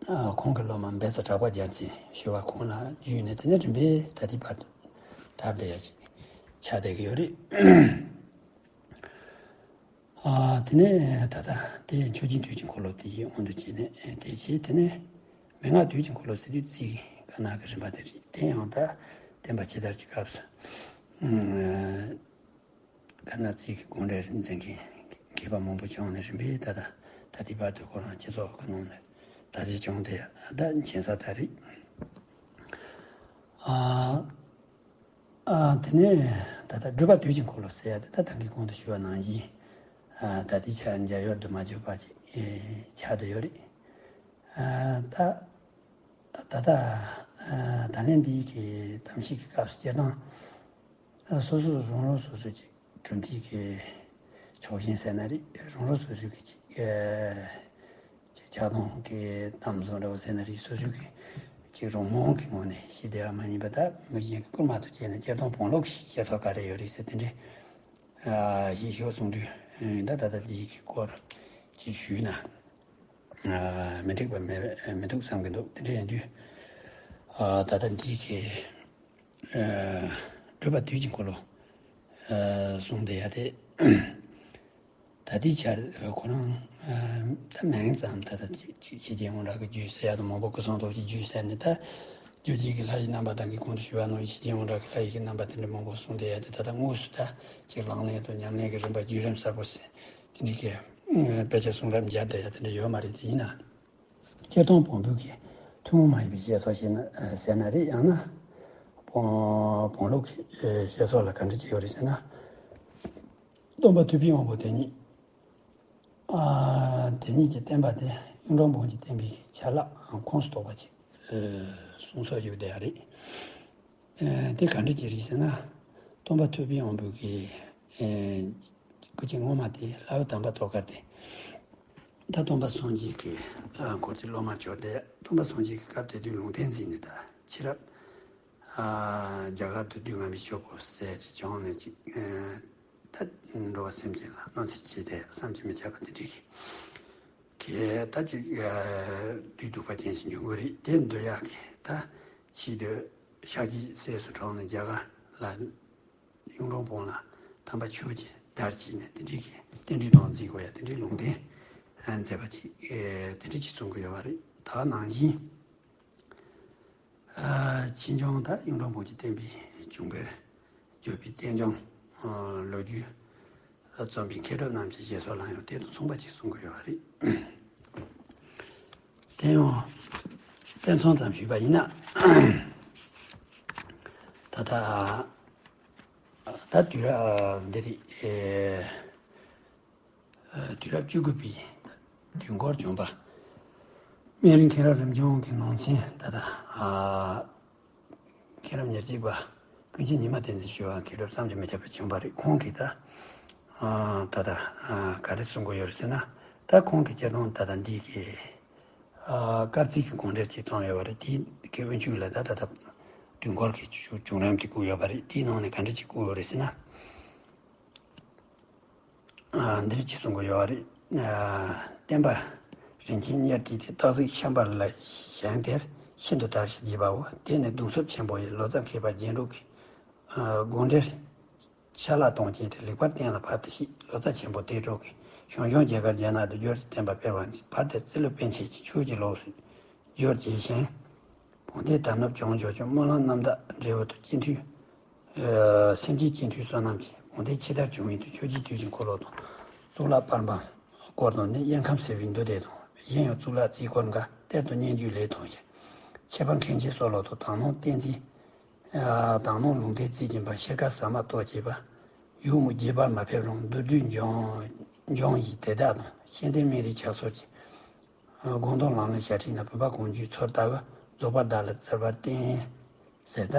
ཨ་ཁོང་གི་སློབ་མ་འབེ་ཚ་གྲགས་པ་རྒྱལ་མཚན་ཞུ་བ་ཁོང་ལ་བརྒྱུད་ནས་དེ་ནས་རིམ་པས་ད་ལྟའི་བར་དུ་དར་བསྡད་ཡ་ཅིག་ཆགས་བསྡད་ཀྱི་ཡོད་རེད། ཨ། དེ་ནས་ད་ལྟ་དེ་མཆོག་སྦྱིན་དུས་ཀྱི་འཁོར་ལོ་དེ་ཡི་དབང་དུ་བྱས་ནས་དེ་བྱས། དེ་ནས་མན་ངག་དུས་ཀྱི་འཁོར་ལོ་ཟེར་དུས་རྩིས་དཀར་ནག་གི་རིམ་པ་དེ་རེད། དེ་ཡང་ད་བསྟན་པ་ཕྱི་དར་གྱི་སྐབས་སུ། ཨ། དཀར་ནག་རྩིས་ཀྱི་དགོངས་འགྲེལ་མཛད་མཁན་མཁས་པ་མང་པོ་བྱུང་ནས། རིམ་པས་ད་ལྟ་ད་ལྟའི་བར་དུ་ཁོ་རང་སྤྱི་ཚོགས་ཀྱི་ནང་ནས་དར་རྒྱས་བྱུང་སྟེ་ད་མཁྱེན་གསལ་ལྟར་རེད། ཨ། ཨ། དེ་ནས་ད་ལྟ་སྒྲུབ་པ་དུས་ཀྱི་འཁོར་ལོ་ཟེར་ཡ་དེ་ད་ད་གིན་གོང་དུ་ཞུས་པ་ནང་བཞིན། ཨ། ད་ལྟའི་ཆར་འཇམ་དབྱངས་སྒྲོལ་མ་བརྗོད་པ་ཅིག་ཨེ་ཆགས་བསྡད་ཡོད་རེད། ཨ། ད་ད་ལྟ། ཨ། ད་ལན་འདིའི་གི་གཏམ་བཤད་ཀྱི་སྐབས་སུ་སྤྱིར་བཏང་། ཨ། སོ་སོ་རང་རང་སོ་སོའི་ཅིག་གྲུབ་མཐའི་གི་ཕྱོགས་ཞེན་ཟེར་ན་རེད། རང་རང་སོ་སོའི་གི་ཅིག་ཨ། ཅིག་ཆགས་སྡང་གི་གཏམ་བཟོ་འདྲ་བོ་ཟེར་ན་རེད། སོ་སོའི་གི་ཅིག་རང་རྨོངས་ཀྱི་ངང་ནས་བཤད་བསྡད་པ་མ་ཡིན་པ། ད་མི་གཞན་གྱིས་བསྐུར་མ་ཐུབ་བྱས་ནས་སྤྱིར་བཏང་བོང་ལུག་གི་བཤད་སྲོལ་ག་རེ་ཡོད་རེད་ཟེར་དེ་འདྲའི། ཨ། ཞིག་ཤོད་གསུངས་དུས། ཨ། ད་ད་ལྟ་འདིའི་གི་སྐོར་ཅིག་ཞུས་ན། ཨ། མི་འགྲིག་པ་མེད་མི་འདུག་བསམ་གྱི་འདུག་དེ་འདྲ་ཡིན་དུས། ཨ། ད་ལྟ་འདིའི་གི། ཨ། སྒྲུབ་པ་དུས་ཀྱི་འཁོར་ལོ། ཨ། གསུངས་བསྡད་ཡ་དེ། ད་ལྟའི་ཆར་ཁོ་རང་། ཨ། ད་མིང་ཙམ་ད་ལྟ་ཅིག་ཅིག་ཤེས་བྱའི་དངོས་བསྒྲགས་ཀྱི་རྒྱུད་ཟེར་ཡ་དང་། མང་པོ་སྐུ་གསུང་ཐུགས་ཀྱི་རྒྱུད་ཟེར་ནས། ད་རྒྱུད་སྡེ་གི་ལྷ་ཡི་རྣམ་པ་དང་གི་གོང་དུ་ཞུས་པ་ནང་བཞིན་ཤེས་བྱའི་དངོས་བསྒྲགས་ཀྱི་ལྷ་ཡི་གི་རྣམ་པ་དེ་འདྲ་མང་པོ་གསུངས་བསྡད་ཡ་དེ། ད་ལྟ་དངོས་སུ་ད་ཅིག་ལག་ལེན་དང་ཉམས་ལེན་གྱི་རིམ་པ་བརྒྱུད་རིམ་གསར་པོ་ཟེར་དེ་འདྲའི་གི། ཨ། དཔེ་ཆ་གསུང་རབ་མཇལ་བསྡད་ཡ་དེ་འདྲ་ཡོད་མ་རེད། དེ་ཡིན་ན། སྤྱིར་བཏང་བོན་པོའི་གི་ཐུན་མོང་མ་ཡིན་པའི་བཤད་སྲོལ་ཞིག་ན་ཟེར་ན་རེད། ཡང་ན་བོན་བོན་ལུགས་ཀྱི་བཤད་སྲོལ་ལ་ག་འདྲ་ཅིག་ཡོད་རེད་ཟེར་ན། སྟོན་པ་ཐུབ་པའི་དབང་པོ་དེ་ཉིད། ཨ། དེ་ཉིད་ཀྱི་བསྟན་པ་དེ་གཡུང་དྲུང་བོན་གྱི་བསྟན་པའི་ཆ་ལག་ཁོངས་སུ་གཏོགས་པ་ཅིག་གསུང་སྲོལ་ཡོད་བསྡད་ཡ་རེད། ཨ། དེ་ག་འདྲ་ཅིག་རེད་ཟེར་ན། སྟོན་པ་ཐུབ་པའི་དབང་པོའི་གི། ཨ། སྐུ་ཚེ་སྔོན་མ་དེ་ལྷ་བུ་དམ་པ་ཐོད་དཀར་དེ། ད་སྟོན་པ་སངས་རྒྱས་ཀྱི། ཨ། འཁོར་གྱི་སློབ་མར་གྱུར་ཏེ། སྟོན་པ་སངས་རྒྱས་ཀྱི་སྐབས་དེ་དུས་ལུང་བསྟན་མཛད་ནས་ད་ཕྱི་རབས། ཨ། རྒྱ་གར་དུ་བདུད་རྔམ་པའི་སྐྱོབ་པོ་ཟེར་ཅིག་བྱུང་ནས་ཅིག་ཨ། ད་འགྲོ་བ་སེམས་ཅན་ལ་གནོད་འཚེ་བྱས་ཏེ་བསམ་གྱིས་མི་ཁྱབ་པ་དེ་འདྲའི་གི། གལ་ད་ཅིག་ཨ། བདུད་གདུག་པ་ཅན་ཞིག་འབྱུང་གི་རེད། དེ་འདུལ་ཡག་གི་ད་ཆེད་དུ་ཤཱཀྱའི་སྲས་སུ་འཁྲུངས་ནས་རྒྱ་གར་ལ། གཡུང་དྲུང་བོན་ལ་དམ་པ་ཆོས་ཀྱི་དར་བྱས་ནས་དེ་འདྲའི་གི་རྟེན་འབྲེལ་དང་འཛིན་དགོས་ཡ་དེ་འདྲའི་ལུང་བསྟན་མཛད་པ་ཅིག་ཨེ། དེ་འདྲ་ཅིག་གསུང་གི་ཡོད་པ་རེད། ད་ནང་བཞིན། ཨ། ཕྱིས་འབྱུང་ད་གཡུང་དྲུང་བོན་གྱི་བསྟན་པའི་འབྱུང་པར་བརྗོད་པའི་རྟེན་འབྱུང་ལོ་རྒྱུས་རྩོམ་པའི་མཁས་གྲུབ་རྣམས་ཀྱི་བཞེད་སྲོལ་ལ་ཡང་དེ་དང་མཚུངས་པ་ཅིག་གསུང་གི་ཡོད་པ་རེད། དེ་ཡང་དཔེ་མཚོན་ཙམ་ཞུས་པ་ཡིན་ན། ད་ལྟ་ད་དུས་རབས་འདི་རེད། ཨེ། དུས་རབས་བཅུ་དགུ་པའི་དུས་འཁོར་བྱོན་པ། སྨན་རི་མཁན་རབས་རིམ་བྱོན་གྱི་ནང་ཚན་ད་ལྟ། ཨ། མཁན་རབས་ཉེར་གཅིག་པ་ཀུན་མཁྱེན་ཉི་མ་བསྟན་འཛིན་ཞུ་བ་མཁས་གྲུབ་བསམ་གྱིས་མི་ཁྱབ་པ་བྱོན་པ་རེད། ཁོང་གིས་ད། ཨ། ད་ལྟ། ཨ། ག་རེ་གསུང་གི་ཡོད་རེད་ཟེར་ན། ད་ཁོང་གིས་སྤྱིར་བཏང་ད་ལྟ་འདི་གི། ཨ། སྐར་རྩིས་ཀྱི་དགོངས་འགྲེལ་ཅིག་བརྩམས་ཡོད་པ་རེད། དེའི་གི་དབུ་འཇུག་ལ་ད་ད་ལྟ་དུས་འཁོར་གྱི་བྱུང་རིམ་དེ་བཀོད་ཡོད་པ་རེད། དེའི་ནང་ནས་ག་འདྲ་ཅིག་བཀོད་ཡོད་རེད་ཟེར་ན། ཨ། འདིར་ཅིག་གསུང་གི་ཡོད་རེད། ཨ། བསྟན་པ་རིན་ཆེན་གཉེར་གྱིས་ཏེ། སྟག་གཟིག་ཤམ་བྷ་ལའི་ཞིང་དེར། ཤིན་ཏུ་དར་ཞིང་རྒྱས་པའོ། དེ་ནས་གདུང་སྲོབ་ཆེན་པོ་ཡི། ལོ་ཙཱ་མཁས་པ་རྒྱན་དྲུག་གི། ཨ། དགོངས་འགྲེལ་ཆ་ལག་དང་བཅས་ཏེ་ལེགས་པར་གཏན་ལ་ཕབ་སྟེ་བཤིག་ལོ་ཙཱ་ཆེན་པོ་དེ་དྲུག་གིས་ཞང་ཞུང་རྒྱ་གར་རྒྱ་ནག་ཏུ་བསྒྱུར་ཏེ་བསྟན་པ་སྤེལ་བ་ནས་བར་དུ་ཙི་ལུ་པཎ་ཆེན་གྱིས་ཆོས་ཀྱི་ལོགས་སུ་བསྒྱུར་བྱས་ཤིང་། བོན་སྡེ་དར་ནུབ་བྱུང་འཇོག་ཅིང་སྨོན་ལམ་རྣམ་དག་འབྲས་བུ་དང་སྤྱི་འཐུས། ཨ། སེམས་ཅན་སྤྱི་འཐུས་བསོད་ནམས་ཀྱི་བོན་སྡེ་ཕྱི་དར་བྱུང་བའི་དུས། ཆོས་རྗེ་དུས་ཀྱི་འཁོར་ལོ་དང་གཙུག་ལག་པར་འབུམ་སྐོར་དང་ནི། དབྱེ་ཁམས་གསལ་བའི་མདོ་སྡེ་དང་། གཞན་ཡང་གཙུག་ལག་རྩིས་སྐོར་འགའ་གཏེར་དུ་སྙན་བརྒྱུད་ལས་ཐོན་ཞིང་། ཆེ་འབངས་མཁན་ཆེན་སོགས་ལོ་ཐོག་དག་སྣང་བསྟན་འཛིན། ཨ། དག་སྣང་ལུང་བསྟན་རྩིས་ཀྱི་འབུམ། ཤེལ་དཀར་ཟ་མ་ཏོག་ཅེས་པ། ཡུ་མུ་རྒྱས་པར་མ་ཕེབས་རུང་། མདོར་བསྡུས་འབྱུང་འབྱུང་བཞི་དེ་དག་དང་། ཤེས་ལྡན་སྨན་རིའི་ཕྱག་སོར་གྱི། ཨ། དགོངས་དོན་ལམ་ལས་ཞལ་ཁྲིད་ན། བུམ་པ་གང་བྱུང་ཚུར་ལྟ་བུ། རྫོགས་པར་བདག་ལ་བརྩེ་བར་བསྟན། ཟེར་ད་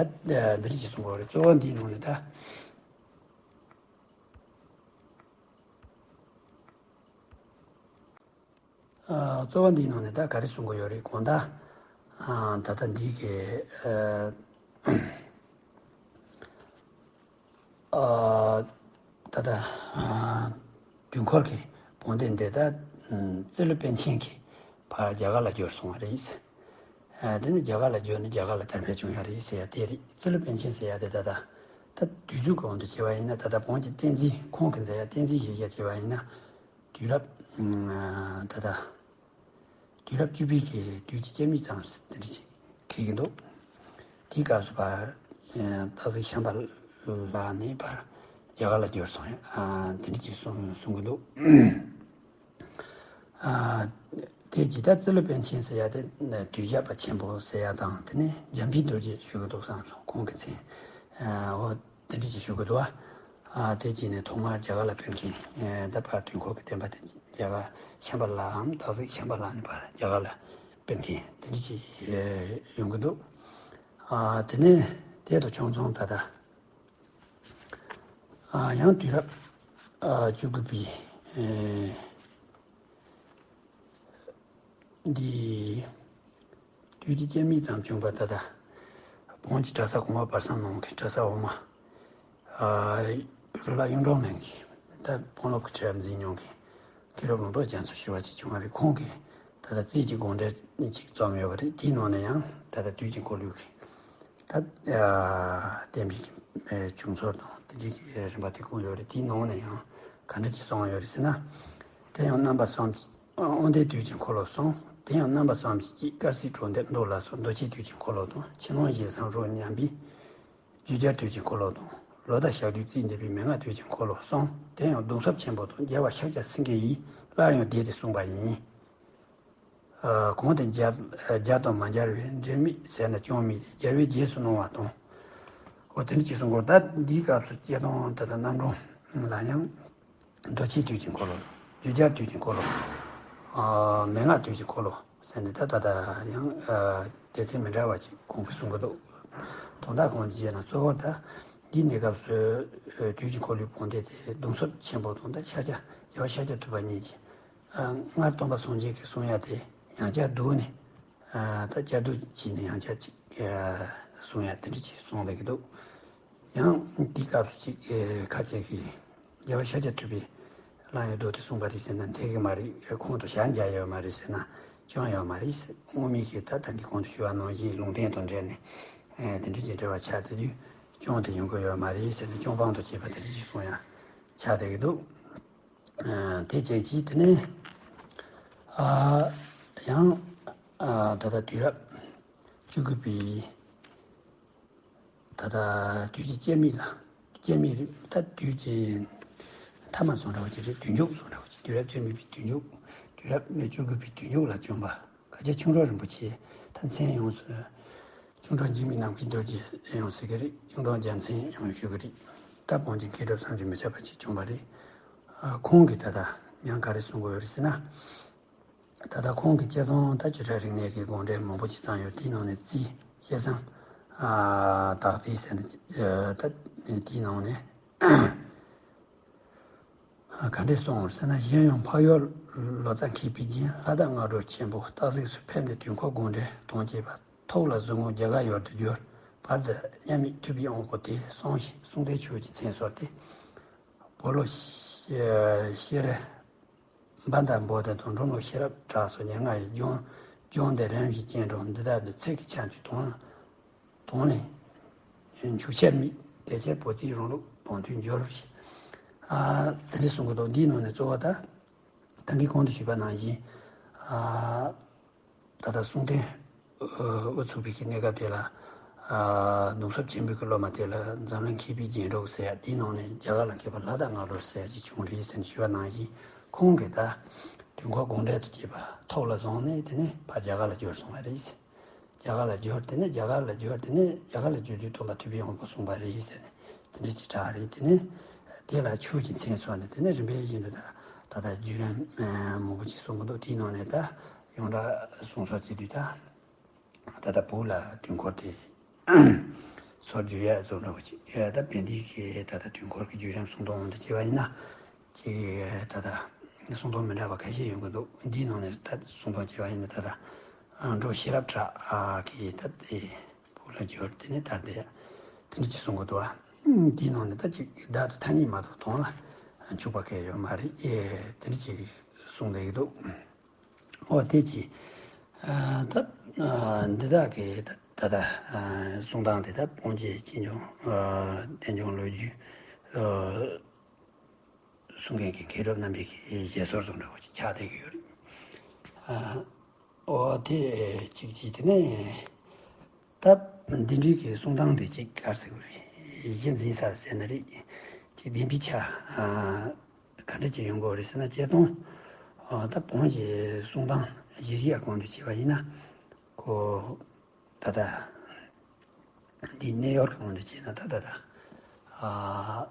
འདིར་ཅིག་གསུང་གི་ཡོད་རེད། གཙོ་བོ་འདིའི་ནང་ནས་ད། ཨ། གཙོ་བོ་འདིའི་ནང་ནས་ད་ག་རེ་གསུང་གི་ཡོད་རེད། གང་ལྟར། ཨ། ད་ལྟ་འདི་གི། ཨ། ཨ། ད་ལྟ། ཨ། དུས་འཁོར་གྱི་བོན་སྡེ་འདི་ད་ཙི་ལུ་པཎ་ཆེན་གྱིས་ཕར་རྒྱ་གར་ལ་བསྒྱུར་སོང་བ་རེད། ཨ། དེ་ནས་རྒྱ་གར་ལ་བསྒྱུར་ནས་རྒྱ་གར་ལ་དར་འཕེལ་བྱུང་ཡ་རེད་ཟེར་ཡ་དེ་རེད། ཙི་ལུ་པཎ་ཆེན་ཟེར་ཡ་དེ་ད་ལྟ་ད་དུས་ཚོད་ཀྱི་དབང་དུ་བྱས་པ་ཡིན་ན། ད་ལྟ་བོན་གྱི་བསྟན་འཛིན། ཁོང་གིས་མཛད་ཡ་བསྟན་འཛིན་ཞུ་ཡ་བྱས་པ་ཡིན་ན། དུས་རབས་ད་ལྟ་དུས་རབས་བཅུ་པའི་གི་དུས་ཀྱི་སྐྱེད་མོས་ཙམ་དེ་འདྲ་ཅིག་འཁེལ་གྱི་འདུག་དེའི་སྐབས་སུ་ཕར་སྟག་གཟིག་ཤམ་པ་ལགས་ནས་ཕར་རྒྱ་གར་ལ་བསྐྱོད་སོང་ཡ། དེ་འདྲ་ཅིག་གསུང་གསུང་གི་འདུག་དེ་ཇི་ལྟར་ཙི་ལུ་པཎ་ཆེན་ཟེར་ཡ་དེ་དུས་ཞབས་པ་ཆེན་པོ་ཟེར་ཡ་དང་དེ་ནས་འཇམ་དཔལ་རྡོ་རྗེ་ཞུ་གི་འདུག་བསམ་སོང་། ཁོང་གི་མཚན་འོ་དེ་འདྲ་ཅིག་ཞུ་གི་འདུག་ཨ། དེ་ཅིག་ནས་ཐོག་མར་རྒྱ་གར་ལ་ཕེབས་མཁན་ད་ཕར་དུས་འཁོར་གྱི་བསྟན་པ་དེ་རྒྱ་གར་ཤམ་པ་ལའམ་སྟག་གཟིག་ཤམ་པ་ལ་ནས་ཕར་རྒྱ་གར་ལ་ཕེབས་མཁན་དེ་འདྲ་ཅིག་ཡོང་གི་འདུག་དེ་ནས་དེ་དང་ཆུང་ཆུང་ད་ལྟ། ཡང་དུས་རབས་བཅུ་དགུ་པའི་འདི་དུས་ཀྱི་སྐྱེད་མོས་ཙམ་བྱུང་བ་ད་ལྟ་བོན་གྱི་གྲྭ་ས་གོང་མ་བར་གསེང་ནང་གི་གྲྭ་ས་འོག་མ་རུ་ལ་གཡུང་དྲུང་ལྷ་གིས་ད་བོན་སློབ་ཀྱི་ཁྲལ་འཛིན་མྱོང་མཁན་མཁན་རབས་ལུང་རྟོགས་རྒྱ་མཚོ་ཞུ་བ་ཅིག་བྱུང་བ་རེད། ཁོང་གིས་ད་ལྟ་རྩིས་ཀྱི་དགོངས་འགྲེལ་གཅིག་རྩོམ་ཡོད་པ་རེད། དེའི་ནང་ནས་ཡང་ད་ལྟ་དུས་ཀྱི་འཁོར་ལོའི་གི་ད་བསྟན་པའི་གི་བྱུང་ཚུལ་དང་དེ་འདྲའི་གི་རིམ་པ་དེ་བཀོད་ཡོད་རེད། དེའི་ནང་ནས་ཡང་ག་འདྲ་ཅིག་གསུངས་ཡོད་རེད་ཟེར་ན། དེ་ཡང་རྣམ་པ་གསུམ་གྱི་དབང་ལྡན་དུས་ཀྱི་འཁོར་ལོ་གསུམ། དེ་ཡང་རྣམ་པ་གསུམ་གྱི་དཀར་སེར་གྲོང་སྡེ་མདོ་ལ་སོགས་མདོ་ཆེན་དུས་ཀྱི་འཁོར་ལོ་དང་ཕྱི་ནང་གཞན་གསུམ་རོ་མཉམ་པའི་བརྗོད་བྱ་དུས་ཀྱི་འཁོར་ལོ་དང་ལོ་ཟླ་ཞག་དུས་རྩིས་འདེབས་པའི་མན་ངག་དུས་ཀྱི་འཁོར་ལོ་གསུམ། དེ་ཡང་གདུང་སྲབ་ཆེན་པོ་དང་རྒྱལ་བ་ཤཱཀྱ་སེང་གེ་ཡིས་སླར་ཡང་བསྡུས་ཏེ་གསུངས་པ་ཡིན། གོང་དུ་སྦྱར་སྦྱར་དང་མ་སྦྱར་བའི་འབྲེལ་མེད་ཟེར་ན་ཅུང་མེད་དེ་སྦྱར་བའི་རྗེས་སུ་གནང་བ་དང་། འོ་དེ་འདྲ་ཅིག་གསུང་གི་ཡོད། ད་འདིའི་སྐབས་སུ་སྐྱེ་སྟོན་ད་ལྟ་རྣམ་གྲངས་ལ་ཡང་མདོ་ཆེན་དུས་ཀྱི་འཁོར་ལོ། བརྗོད་བྱ་དུས་ཀྱི་འཁོར་ལོ། མན་ངག་དུས་ཀྱི་འཁོར་ལོ་ཟེར་ནས་ད་ད་ལྟ་ཡང་སྡེ་ཚན་མི་འདྲ་བ་ཅིག་གོང་གི་གསུང་གི་འདུག་དོན་དག་གང་ཅི་ཞེ་ན་གཙོ་བོ་ད་འདིའི་གནས་སྐབས་སུ་དུས་ཀྱི་འཁོར་ལོའི་དཔུང་སྡེ་དེ་གདུང་སྲབ་ཆེན་པོ་དང་ད་ཤཱཀྱ་རྒྱལ་བ་ཤཱཀྱ་ཐུབ་པ་གཉིས་ཀྱིས། སྔར་སྟོན་པ་སངས་རྒྱས་ཀྱིས་གསུང་ཡ་དེ་ཡང་བསྐྱར་བསྡུས་ནས། ད་བསྐྱར་བསྡུ་བྱས་ནས་ཡང་བསྐྱར་ཅིག་གསུང་ཡ་དེ་འདྲ་ཅིག་གསུངས་བསྡད་ཀྱི་འདུག་ཡང་འདི་སྐབས་སུ་ཅིག་ཁ་ཅིག་གིས་རྒྱལ་བ་ཤཱཀྱ་ཐུབ་པས་སླར་ཡང་བསྡུས་ཏེ་གསུངས་པ་རེད་ཟེར་ན་འཐད་ཀྱི་མ་རེད། ཁོང་དུ་ཞལ་མཇལ་ཡོད་མ་རེད་ཟེར་ན་ཅང་ཡོད་མ་རེད་ཟེར། སྔོན་མའི་གི་ད་ད་གིན་གོང་དུ་ཞུས་པ་ནང་བཞིན་ལུང་བསྟན་དང་འབྲེལ་ནས་དེ་འདྲ་ཅིག་འབྲེལ་བ་ཆགས་བསྡད་དུས་ཅང་དེ་ཡོང་གི་ཡོད་མ་རེད་ཟེར་ནས་ཅང་དབང་དུ་བྱས་པ་དེ་འདྲ་ཅིག་གསུང་ཡ་ཆགས་བསྡད་ཀྱི་འདུག་དེ་བྱས་ཀྱིས་དེ་ནས་ཡང་ད་ལྟ་དུས་རབས་བཅུ་དགུ་པའི་ད་ལྟ་དུས་ཀྱི་སྐྱེད་མོས་ལ་སྐྱེད་མོས་རེད། ད་དུས་ཀྱི་མཐའ་མ་བཟོ་འདྲ་བ་ཅིག་རེད། དུས་མཇུག་བཟོ་འདྲ་བ་ཅིག་དུས་རབས་བཅུ་གཉིས་པའི་དུས་མཇུག་དུས་རབས་བཅུ་དགུ་པའི་དུས་མཇུག་ལ་བྱོན་པ། སྐྱབས་རྗེ་ཁྱུང་འབྲོམ་རིན་པོ་ཆེ་ད་མཚན་ཡོངས་སུ་ཁྱུང་འབྲོམ་འཇིགས་མེད་ནམ་མཁའི་རྡོ་རྗེ་ཡང་ཟེར་གི་རེད། ཁྱུང་འབྲོམ་རྒྱལ་མཚན་ཡང་ཞུ་གི་རེད། ད་བོན་གྱི་མཁས་གྲུབ་བསམ་གྱིས་མི་ཁྱབ་པ་ཅིག་བྱུང་བ་རེད། ཁོང་གིས་ད་ལྟ་ཡང་ག་རེ་གསུང་གི་ཡོད་རེད་ཟེར་ན། ད་ལྟ་ཁོང་གིས་སྤྱིར་བཏང་ད་བཅུ་ཕྲག་རིག་གནས་ཀྱི་དགོངས་འགྲེལ་མང་པོ་ཅིག་བརྩམས་ཡོད། དེའི་ནང་ནས་རྩིས་སྐྱེས་སམ་དག་རྩིས་ཟེར་ནས་ད་དེའི་ནང་ནས། ག་འདྲས་གསུངས་ཟེར་ན། གཞན་ཡང་འཕགས་ཡུལ་ལོ་ཙཱ་མཁས་པའི་རྒྱན་ལྷ་བདག་སྔགས་འགྲོ་ཆེན་པོ་སྟག་གཟིགས་སུ་ཕེབས་ནས་དུས་འཁོར་དགོངས་འགྲེལ་དང་བཅས་པ་ཐུགས་ལ་ཟུག་རྔུ་རྒྱ་གར་ཡུལ་དུ་བསྒྱུར། བར་དུ་མཉམ་མེད་ཐུབ་པའི་དབང་པོ་དེ་གསུངས་ཤིང་གསུང་རྟེན་ཆོས་ཀྱི་མཚན་གསོལ་ཏེ། སྦོ་ལོགས་ཤེ་ར་བྷ་དྷ་བོ་དྷི་དང་འབྲོམ་ལོ་ཤེས་རབ་གྲགས་སོགས་ཉེར་ལྔ་ཡི་ལྗོངས་ལྗོངས་འདིར་རིམ་བཞིན་སྐྱེ་འགྲོ་འདི་དག་ཏུ་ཚེ་གི་ཆར་གྱི་དོང་དོང་ལེན་འཆུག་ཆར་མིག་དེ་ཕྱིར་བོད་རྩིས་རང་ལུགས་བོན་ཐུན་འགྱུར། ཨ་དེ་འདྲ་གསུང་གི་འདུག་འདིའི་ནང་ནས་གཙོ་བོ་ད་ད་གིན་གོང་དུ་ཞུས་པ་ནང་བཞིན། ཨ་ད་ལྟ་གསུང་རྟེན་དབུ་ཚུགས་པའི་གི་གནས་སྐབས་དེ་ལ། ཨ་གདུང་སྲབ་ཆེན་པོའི་གི་སློབ་མ་དེ་ལ་འཛམ་གླིང་མཁས་པའི་རྒྱན་དྲུག་ཟེར་ཡ་དེའི་ནང་ནས་རྒྱ་གར་ལ་མཁས་པ་ལྷ་བདག་སྔགས་འགྲོ་ཟེར་ཡ་ཅིག་བྱུང་རེད་ཟེར་ནས་ཞུས་པ་ནང་བཞིན། ཁོང་གིས་ད་དུས་འཁོར་དགོངས་འགྲེལ་དུ་བྱས་པ་ཐུགས་ལ་བཟུང་ནས་དེ་ནས་ཕར་རྒྱ་གར་ལ་བསྒྱུར་སོང་བ་རེད། རྒྱ་གར་ལ་བསྒྱུར། དེ་ནས་རྒྱ་གར་ལ་བསྒྱུར། དེ་ནས་རྒྱ་གར་ལ་བསྒྱུར་དུས་སྟོན་པ་ཐུབ་པའི་དབང་པོ་གསུངས་པ་རེད་ཟེར་ནས་དེ་འདྲ་ཅིག་གྲགས་རེད། དེ་ནས་དེ་ལ་ཆོས་ཀྱི་མཚན་གསོལ་ནས་དེ་ནས་རིམ་པས་བཞིན་དུ་ད་ད་ལྟ་བརྒྱུད་རིམ་མང་པོ་ཅིག་གསུང་གི་འདུག་དེའི་ནང་ནས་ད་ཡོངས་གྲགས་གསུང་སྲོལ་བྱེད་དུས་ད། ད་ལྟ་བོད་ལ་དུས་འཁོར་དེ་སྲོལ་རྒྱུན་ཡ་བཟོ་འདྲ་བོ་ཅིག་ཡོད། ད་བན་དེ་གི་ད་ལྟ་དུས་འཁོར་གྱི་བརྒྱུད་རིམ་གསུང་སྟངས་འོང་དུ་བྱས་པ་ཡིན་ན། ཅིག་ད་ལྟ་གསུང་སྟངས་མི་འདྲ་བ་ཁ་ཤས་ཡོང་གི་འདུག་འདིའི་ནང་ནས་ད་གསུང་སྟངས་བྱས་པ་ཡིན་ན་ད་ལྟ་འབྲོམ་ཤེས་རབ་གྲགས་གི་ད་ལྟ་བོད་ལ་བསྒྱུར་དེ་ནས་ད་ལྟ་དེ་འདྲ་ཅིག་གསུང་གི་འདུག་བ། འདིའི་ནང་ནས་ད་ཅིག་བདག་ཏུ་ཐ་སྙད་མ་གཏོགས་དོན་ལ་འཇུག་པ་གང་ཡང་ཡོད་མ་རེད། དེ་འདྲ་ཅིག་གསུང་བསྡད་ཀྱི་འདུག་འོ་དེ་ཅི། ཨ་ད་ཨ་འདི་དག་གི་ད་ད་ད་ཨ་གསུང་སྟངས་དེ་ད་སྤོང་བྱེད་ཅི་འབྱུང་ཨ་རྟེན་འབྱུང་ལོ་རྒྱུས་ཨ་ གསུང་མཁན་གྱི་མཁས་གྲུབ་རྣམ་པའི་གི་བཞེད་སྲོལ་བཟོ་འདྲ་བོ་ཅིག་ཆགས་བསྡད་ཀྱི་ཡོད་རེད། ཨ། ཨོ་དེ་གཅིག་གཅིག་དེ་ནས་ད་འདི་འདྲའི་གི་གསུང་སྟངས་དེ་གཅིག་ག་རེ་ཟེར་དགོས་རེད། གཞི་འཛིན་ས་ཟེར་ན་རེད། གཅིག་བདེན་པའི་ཆ་ཨ་ག་འདྲ་ཅིག་ཡོང་དགོས་རེད་ཟེར་ན། སྤྱིར་བཏང་ཨ་ད་བོན་གྱི་གསུང་སྟངས་གཞི་བཞི་ཡ་གོང་དུ་བྱས་པ་ཡིན་ན། ཁོ་ད་ལྟ་འདི་གནས་ཡོར་གྱི་དབང་དུ་བྱས་ན། ད་ད་ལྟ་ཨ་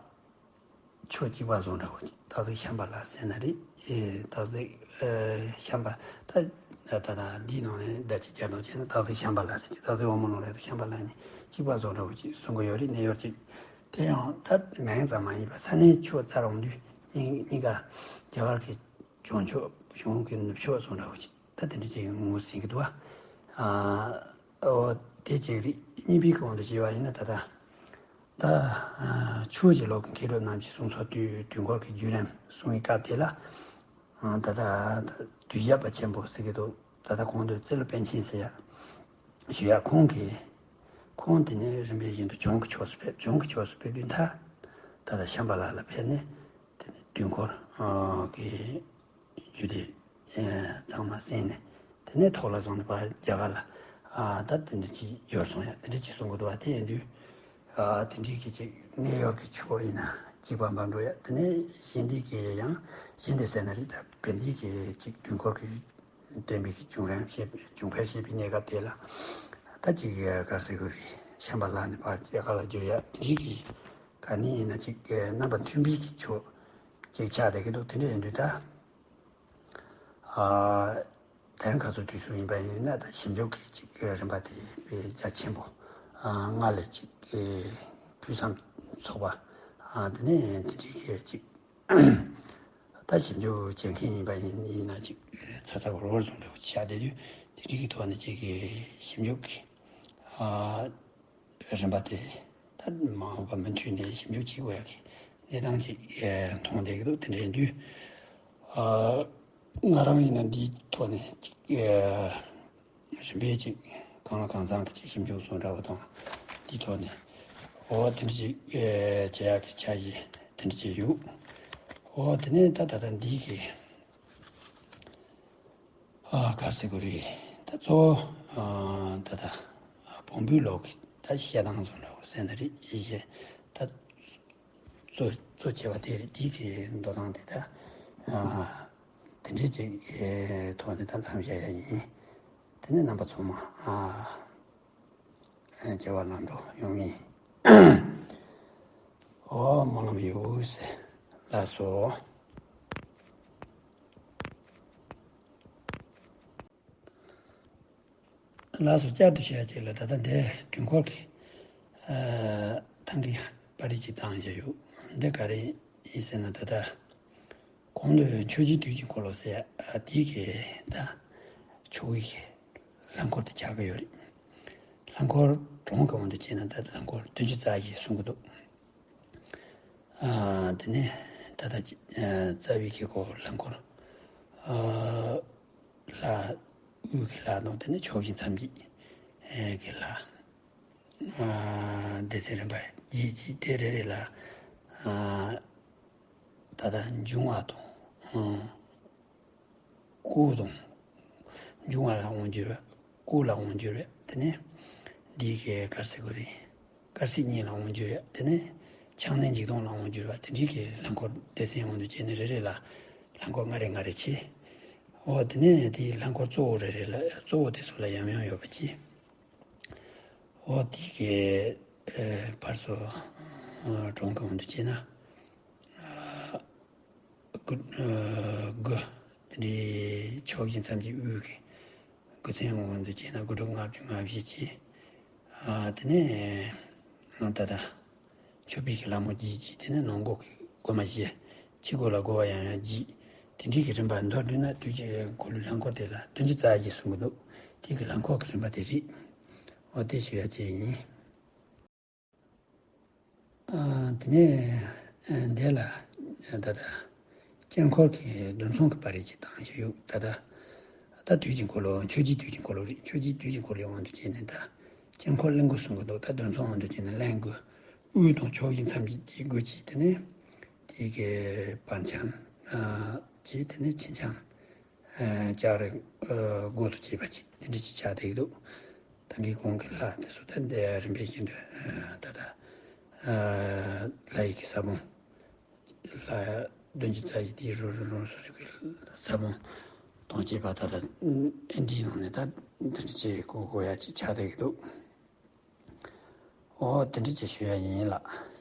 ཆོས་གཅིག་པ་བཟོ་འདྲ་བོ་ཅིག་སྟག་གཟིག་ཤམ་བྷ་ལ་ཟེར་ན་རེད། ཨེ་སྟག་གཟིག་ཨེ་ཤམ་བྷ། ད་ད་ད་འདིའི་ནང་ནས་བརྡ་ཆད་སྦྱར་སྟངས་བྱས་ན། སྟག་གཟིག་ཤམ་བྷ་ལ་ཟེར་གྱི། སྟག་གཟིག་དབང་མོ་ལུང་རིང་དང་ཤམ་བྷ་ལ་གཉིས་གཅིག་པ་བཟོ་འདྲ་བོ་ཅིག་གསུང་གི་ཡོད་རེད། གནས་ཡོར་ཅིག་དེ་ཡང་ད་མིང་ཙམ་མ་ཡིན་པར་ས་གནས་ཕྱོགས་བཙལ་འོང་དུས་གཉིས་གཉིས་ཀ་རྒྱ་གར་གྱི་བྱང་ཕྱོགས། གཞུང་ལུགས་ཀྱི་ནུབ་ཕྱོགས་བཟོ་འདྲ་བོ་ཅིག་ད་དེ་འདྲ་ཅིག་ངོས་ཟིན་གྱི་འདུག་བ། ཨ་ཨོ་དེ་གཅིག་རེད། གཉིས་པའི་དབང་དུ་བྱས་པ་ཡིན་ན། ད་ལྟ་ད་ཨ་ཆོས་ཀྱི་ལུགས་ཀྱི་མཁས་གྲུབ་རྣམས་ཀྱི་གསུང་ཚུལ་དུས་དུས་འཁོར་གྱི་བརྒྱུད་རིམ་གསུང་བའི་སྐབས་དེ་ལ། ཨ་ད་ལྟ་དུས་ཞབས་པ་ཆེན་པོ་ཟེར་གྱི་འདུག་ད་ལྟ་གོང་དུ་ཙི་ལུ་པཎ་ཆེན་ཟེར་ཡ་ཞུ་ཡ། ཁོང་གིས་ཁོང་དེ་ནས་རིམ་པས་བཞིན་དུ་བྱང་གི་ཕྱོགས་སུ་ཕེབས། བྱང་གི་ཕྱོགས་སུ་ཕེབས་དུས་མཐར་ད་ལྟ་ཤམ་བྷ་ལ་ལ་ཕེབས་ནས། དེ་ནས་དུས་འཁོར་ཨ་གྱི་རྒྱུད་སྡེ་ཨ་ཚང་མ་གསན་ནས། དེ་ནས་ཐོག་ལ་སོང་ནས་ཕར་རྒྱ་གར་ལ་ཨ་ད་དེ་འདྲ་ཅིག་འབྱོར་སོང་ཡ། དེ་འདྲ་ཅིག་གསུང་གི་འདུག་བ། དེ་ཡིན་དུས་ཨ་དེ་འདྲའི་གི་ཅིག་གནས་ཡོར་གྱི་ཕྱོགས་ཡིན་ན་གཅིག་པ་འབའ་འགྲོ་ཡ། དེ་ནས་གཞན་འདི་གི་ཡང་གཞན་འདི་ཟེར་ན་རེད། ད་བོན་འདི་གི་ཅིག་དུས་འཁོར་གྱི་བསྟན་པའི་གི་བྱུང་རིམ་བཤད། བྱུང་འཕེལ་བཤད་པའི་གནས་སྐབས་དེ་ལ། ད་ཅིག་ག་རེ་ཟེར་དགོས་རེད། ཤམ་བྷ་ལ་ནས་ཕར་རྒྱ་གར་ལ་འབྱོར་ཡ། དེ་འདྲའི་གི་ག་ནས་ཡིན་ན་ཅིག་རྣམ་པ་མཐུན་པའི་གི་ཕྱོགས་ཅིག་ཆགས་བསྡད་ཀྱི་འདུག་དེ་འདྲ་ཡིན་དུས་ད་ཨ་དེ་རིང་ཁ་སང་དུས་སུ་ཡིན་པ་ཡིན་ན། ད་ཞིབ་འཇུག་གི་ཅིག་རིམ་པ་དེ་དཔེ་རྒྱ་ཆེན་པོ་ཨ་སྔ་ལས་ཅིག་ཕུལ་བསམ་ཚོགས་པ་ཨ་དེ་ནས་དེ་འདྲའི་གི་ཅིག་ད་ཞིབ་འཇུག་བྱེད་མཁན་ཡིན་པ་ཡིན་ཡིན་ན་ཅིག་ཚ་ཚ་འུར་འུར་བཟོ་འདྲ་བོ་ཆགས་བསྡད་དུས། དེ་འདྲའི་གི་ཐོག་ནས་ཅིག་གི་ཞིབ་འཇུག་གི་ཨ་རིམ་པ་དེ་ད་མ་འོངས་པ་མུ་མཐུད་ནས་ཞིབ་འཇུག་བྱེད་དགོས་ཡ་གི་གནས་སྟངས་ཅིག་ཨེ་མཐོང་བསྡད་ཀྱི་འདུག་དེ་འདྲ་ཡིན་དུས་ཨ་ང་རང་ཡིན་ན་འདིའི་ཐོག་ནས་ཅིག་ཨེ་རིམ་པས་ཅིག་གང་ལ་གང་འཚམ་གྱི་ཅིག་ཞིབ་འཇུག་བཟོ་འདྲ་བོ་དང་། འདིའི་ཐོག་ནས་ཨོ་དེ་འདྲ་ཅིག་ཨེ་བྱེད་ཡ་གི་འཆར་གཞི་དེ་འདྲ་ཅིག་ཡོད། ཨོ་དེ་ནས་ད་ད་ལྟ་འདིའི་གི་ཨ་ག་རེ་ཟེར་དགོས་རེད། ད་གཙོ་བོ་ཨ་ད་ད་བོན་པོའི་ལུགས་ཀྱི་ད་བཤད་སྟངས་བཟོ་འདྲ་བོ་ཟེར་ན་རེད། ཡིན་གྱི་ད་གཙོ་གཙོ་ཆེ་བ་དེ་རེད། དེའི་གི་མདོ་སྟངས་དེ་ད་ཨ་དེ་འདྲའི་ཅིག་ཨེ་ཐོག་ནས་ད་མཚམས་བཞག་ཡ་ཡིན། དེ་ནས་རྣམ་པ་ཚང་མ་ཨ་ཨ་བྱ་བ་ལམ་འགྲོ་ཡོང་ངེས། ཨོ་སྨོན་ལམ་ཡོད་ཟེར། ལགས་སོ། ལགས་སོ། བསྐྱར་དུ་བཤད་ཅིག་ལ། ད་ལྟ་འདི་དུས་འཁོར་གྱི་ཨ་ཐང་གི་པར་རིས་ཅིག་བཏང་བཞག་ཡོད། འདི་ག་རེ་ཡིན་ཟེར་ན། ད་ལྟ་གོང་དུ་ཆོས་རྗེ་དུས་ཀྱི་འཁོར་ལོ་ཟེར་ཡ་དེ་གི་ད་ཆོ་གའི་ལྷ་འཁོར་དེ་ཆགས་ཀྱི་ཡོད་རེད། ལྷ་འཁོར་གྲངས་ཀྱི་དབང་དུ་བྱས་ན་ད་ལྷ་འཁོར་བདུན་ཅུ་རྩ་བཞི་གསུང་གི་འདུག་ཨ་དེ་ནས་ད་ལྟ་ཨ་རྩ་བའི་གི་གོ་ལྷ་འཁོར་ཨ་ལྷ་དབུས་ཀྱི་ལྷ་དང་། དེ་ནས་ཕྱོགས་བཞི་མཚམས་བརྒྱད་ཀྱི་ལྷ་ཨ་སྡེ་ཚན་རིམ་པ་བརྒྱད་ཀྱི་དེ་རེ་རེ་ལ་ཨ་ད་ལྟ་འབྱུང་བ་དང་ཨ་སྐུ་དང་། འབྱུང་བ་ལ་དབང་བསྒྱུར་བ། སྐུ་ལ་དབང་བསྒྱུར་བ། དེ་ནས་འདི་གའི་དཀར་སེར་ཀུན་རིག་དཀར་སེར་གཉིས་ལ་དབང་བསྒྱུར་བ། དེ་ནས་ཕྱག་ནི་འཇིག་སྟོང་ལ་དབང་བསྒྱུར་བ། དེ་འདྲའི་གི་ལྷ་འཁོར་སྡེ་ཚན་དབང་དུ་བྱས་ནས་རེ་རེ་ལ་ལྷ་འཁོར་ལྔ་རེ་ལྔ་རེ་བྱས། འོ་དེ་ནས་དེའི་ལྷ་འཁོར་གཙོ་བོ་རེ་རེ་ལ་གཙོ་བོ་དེ་ཚོ་ལ་ཡང་ཡང་ཡོད་པ་བྱས། འོ་དེ་གའི་ཨ་ཕར་ཚུར་ཨ་གྲངས་ཀྱི་དབང་དུ་བྱས་ན། ཨ་དགུ་ཨ་དགུ། དེ་འདྲའི་ཕྱོགས་བཞི་མཚམས་བརྒྱད་དབུས་ཀྱི་དགུ་ཚན་དབང་དུ་བྱས་ན་དགུ་དྲུག་ལྔ་བཅུ་ང་བཞི་བྱས། ཨ་དེ་ནས་ཨ་ད་ལྟ་མཆོད་པའི་གི་ལྷ་མོ་བརྒྱད་ཀྱི། དེ་ནས་ནང་སྒོ་གི་སྒོ་མ་བཞི། ཕྱི་སྒོ་ལ་སྒོ་བ་ཡང་ཡང་བརྒྱད། དེ་འདྲའི་གི་རིམ་པ་མདོར་བསྡུས་ན་དུས་ཀྱི་འཁོར་ལོའི་ལྷ་འཁོར་དེ་ལ་བདུན་ཅུ་རྩ་བཞི་གསུང་གི་འདུག་དེ་གི་ལྷ་འཁོར་གི་རིམ་པ་དེ་རེད། འོ་དེ་ཞུ་ཡ་ཅིག་ཡིན། ཨ་དེ་ནས་ཨ་འདི་ལ་ད་ལྟ་དཀྱིལ་འཁོར་གྱི་མདུན་ཚང་གི་པར་རིས་ཅིག་བཏང་ཞིག་ཡོད། ད་ལྟ་ད་དུས་ཀྱི་འཁོར་ལོ། ཆོས་རྗེ་དུས་ཀྱི་འཁོར་ལོ་རེད། ཆོས་རྗེ་དུས་ཀྱི་འཁོར་ལོའི་དབང་དུ་བྱས་ནས་ད་དཀྱིལ་འཁོར་གླིང་དགུ་གསུང་གི་འདུག་ད་མདུན་ཚང་དབང་དུ་བྱས་ནས་གླིང་དགུ། དབུས་དང་ཕྱོགས་བཞི་མཚམས་བརྒྱད་ཀྱི་དགུ་གཅིག་དེ་ནས་ དེ་གའི་བར་འཆམ། ཨ་ཅེས་དེ་ནས་ཕྱི་འཆམ། ཨ་ལྕགས་རི་ཨ་སྒོ་དང་བཅས་པ་ཅིག་དེ་འདྲ་ཅིག་ཆགས་བསྡད་ཀྱི་འདུག་ད་གིན་གོང་གི་ལྷ་དེ་ཚོ་ད་འདི་རིམ་པས་བཞིན་དུ་ཨ་ད་ལྟ་ཨ་ལྷ་ཡི་གི་ས་བོན། ལྷ་བདུན་ཅུ་རྩ་བཞི་དེའི་རང་རང་རང་སོ་སོ་གི་ས་བོན་དང་བཅས་པ་ད་ལྟ་འདིའི་ནང་ནས་ད་འདི་འདྲ་ཅིག་གོ་གོ་ཡ་ཅིག་ཆགས་བསྡད་ཀྱི་འདུག་འོ་དེ་འདྲ་ཅིག་ཞུ་ཡ་ཡིན་ལགས།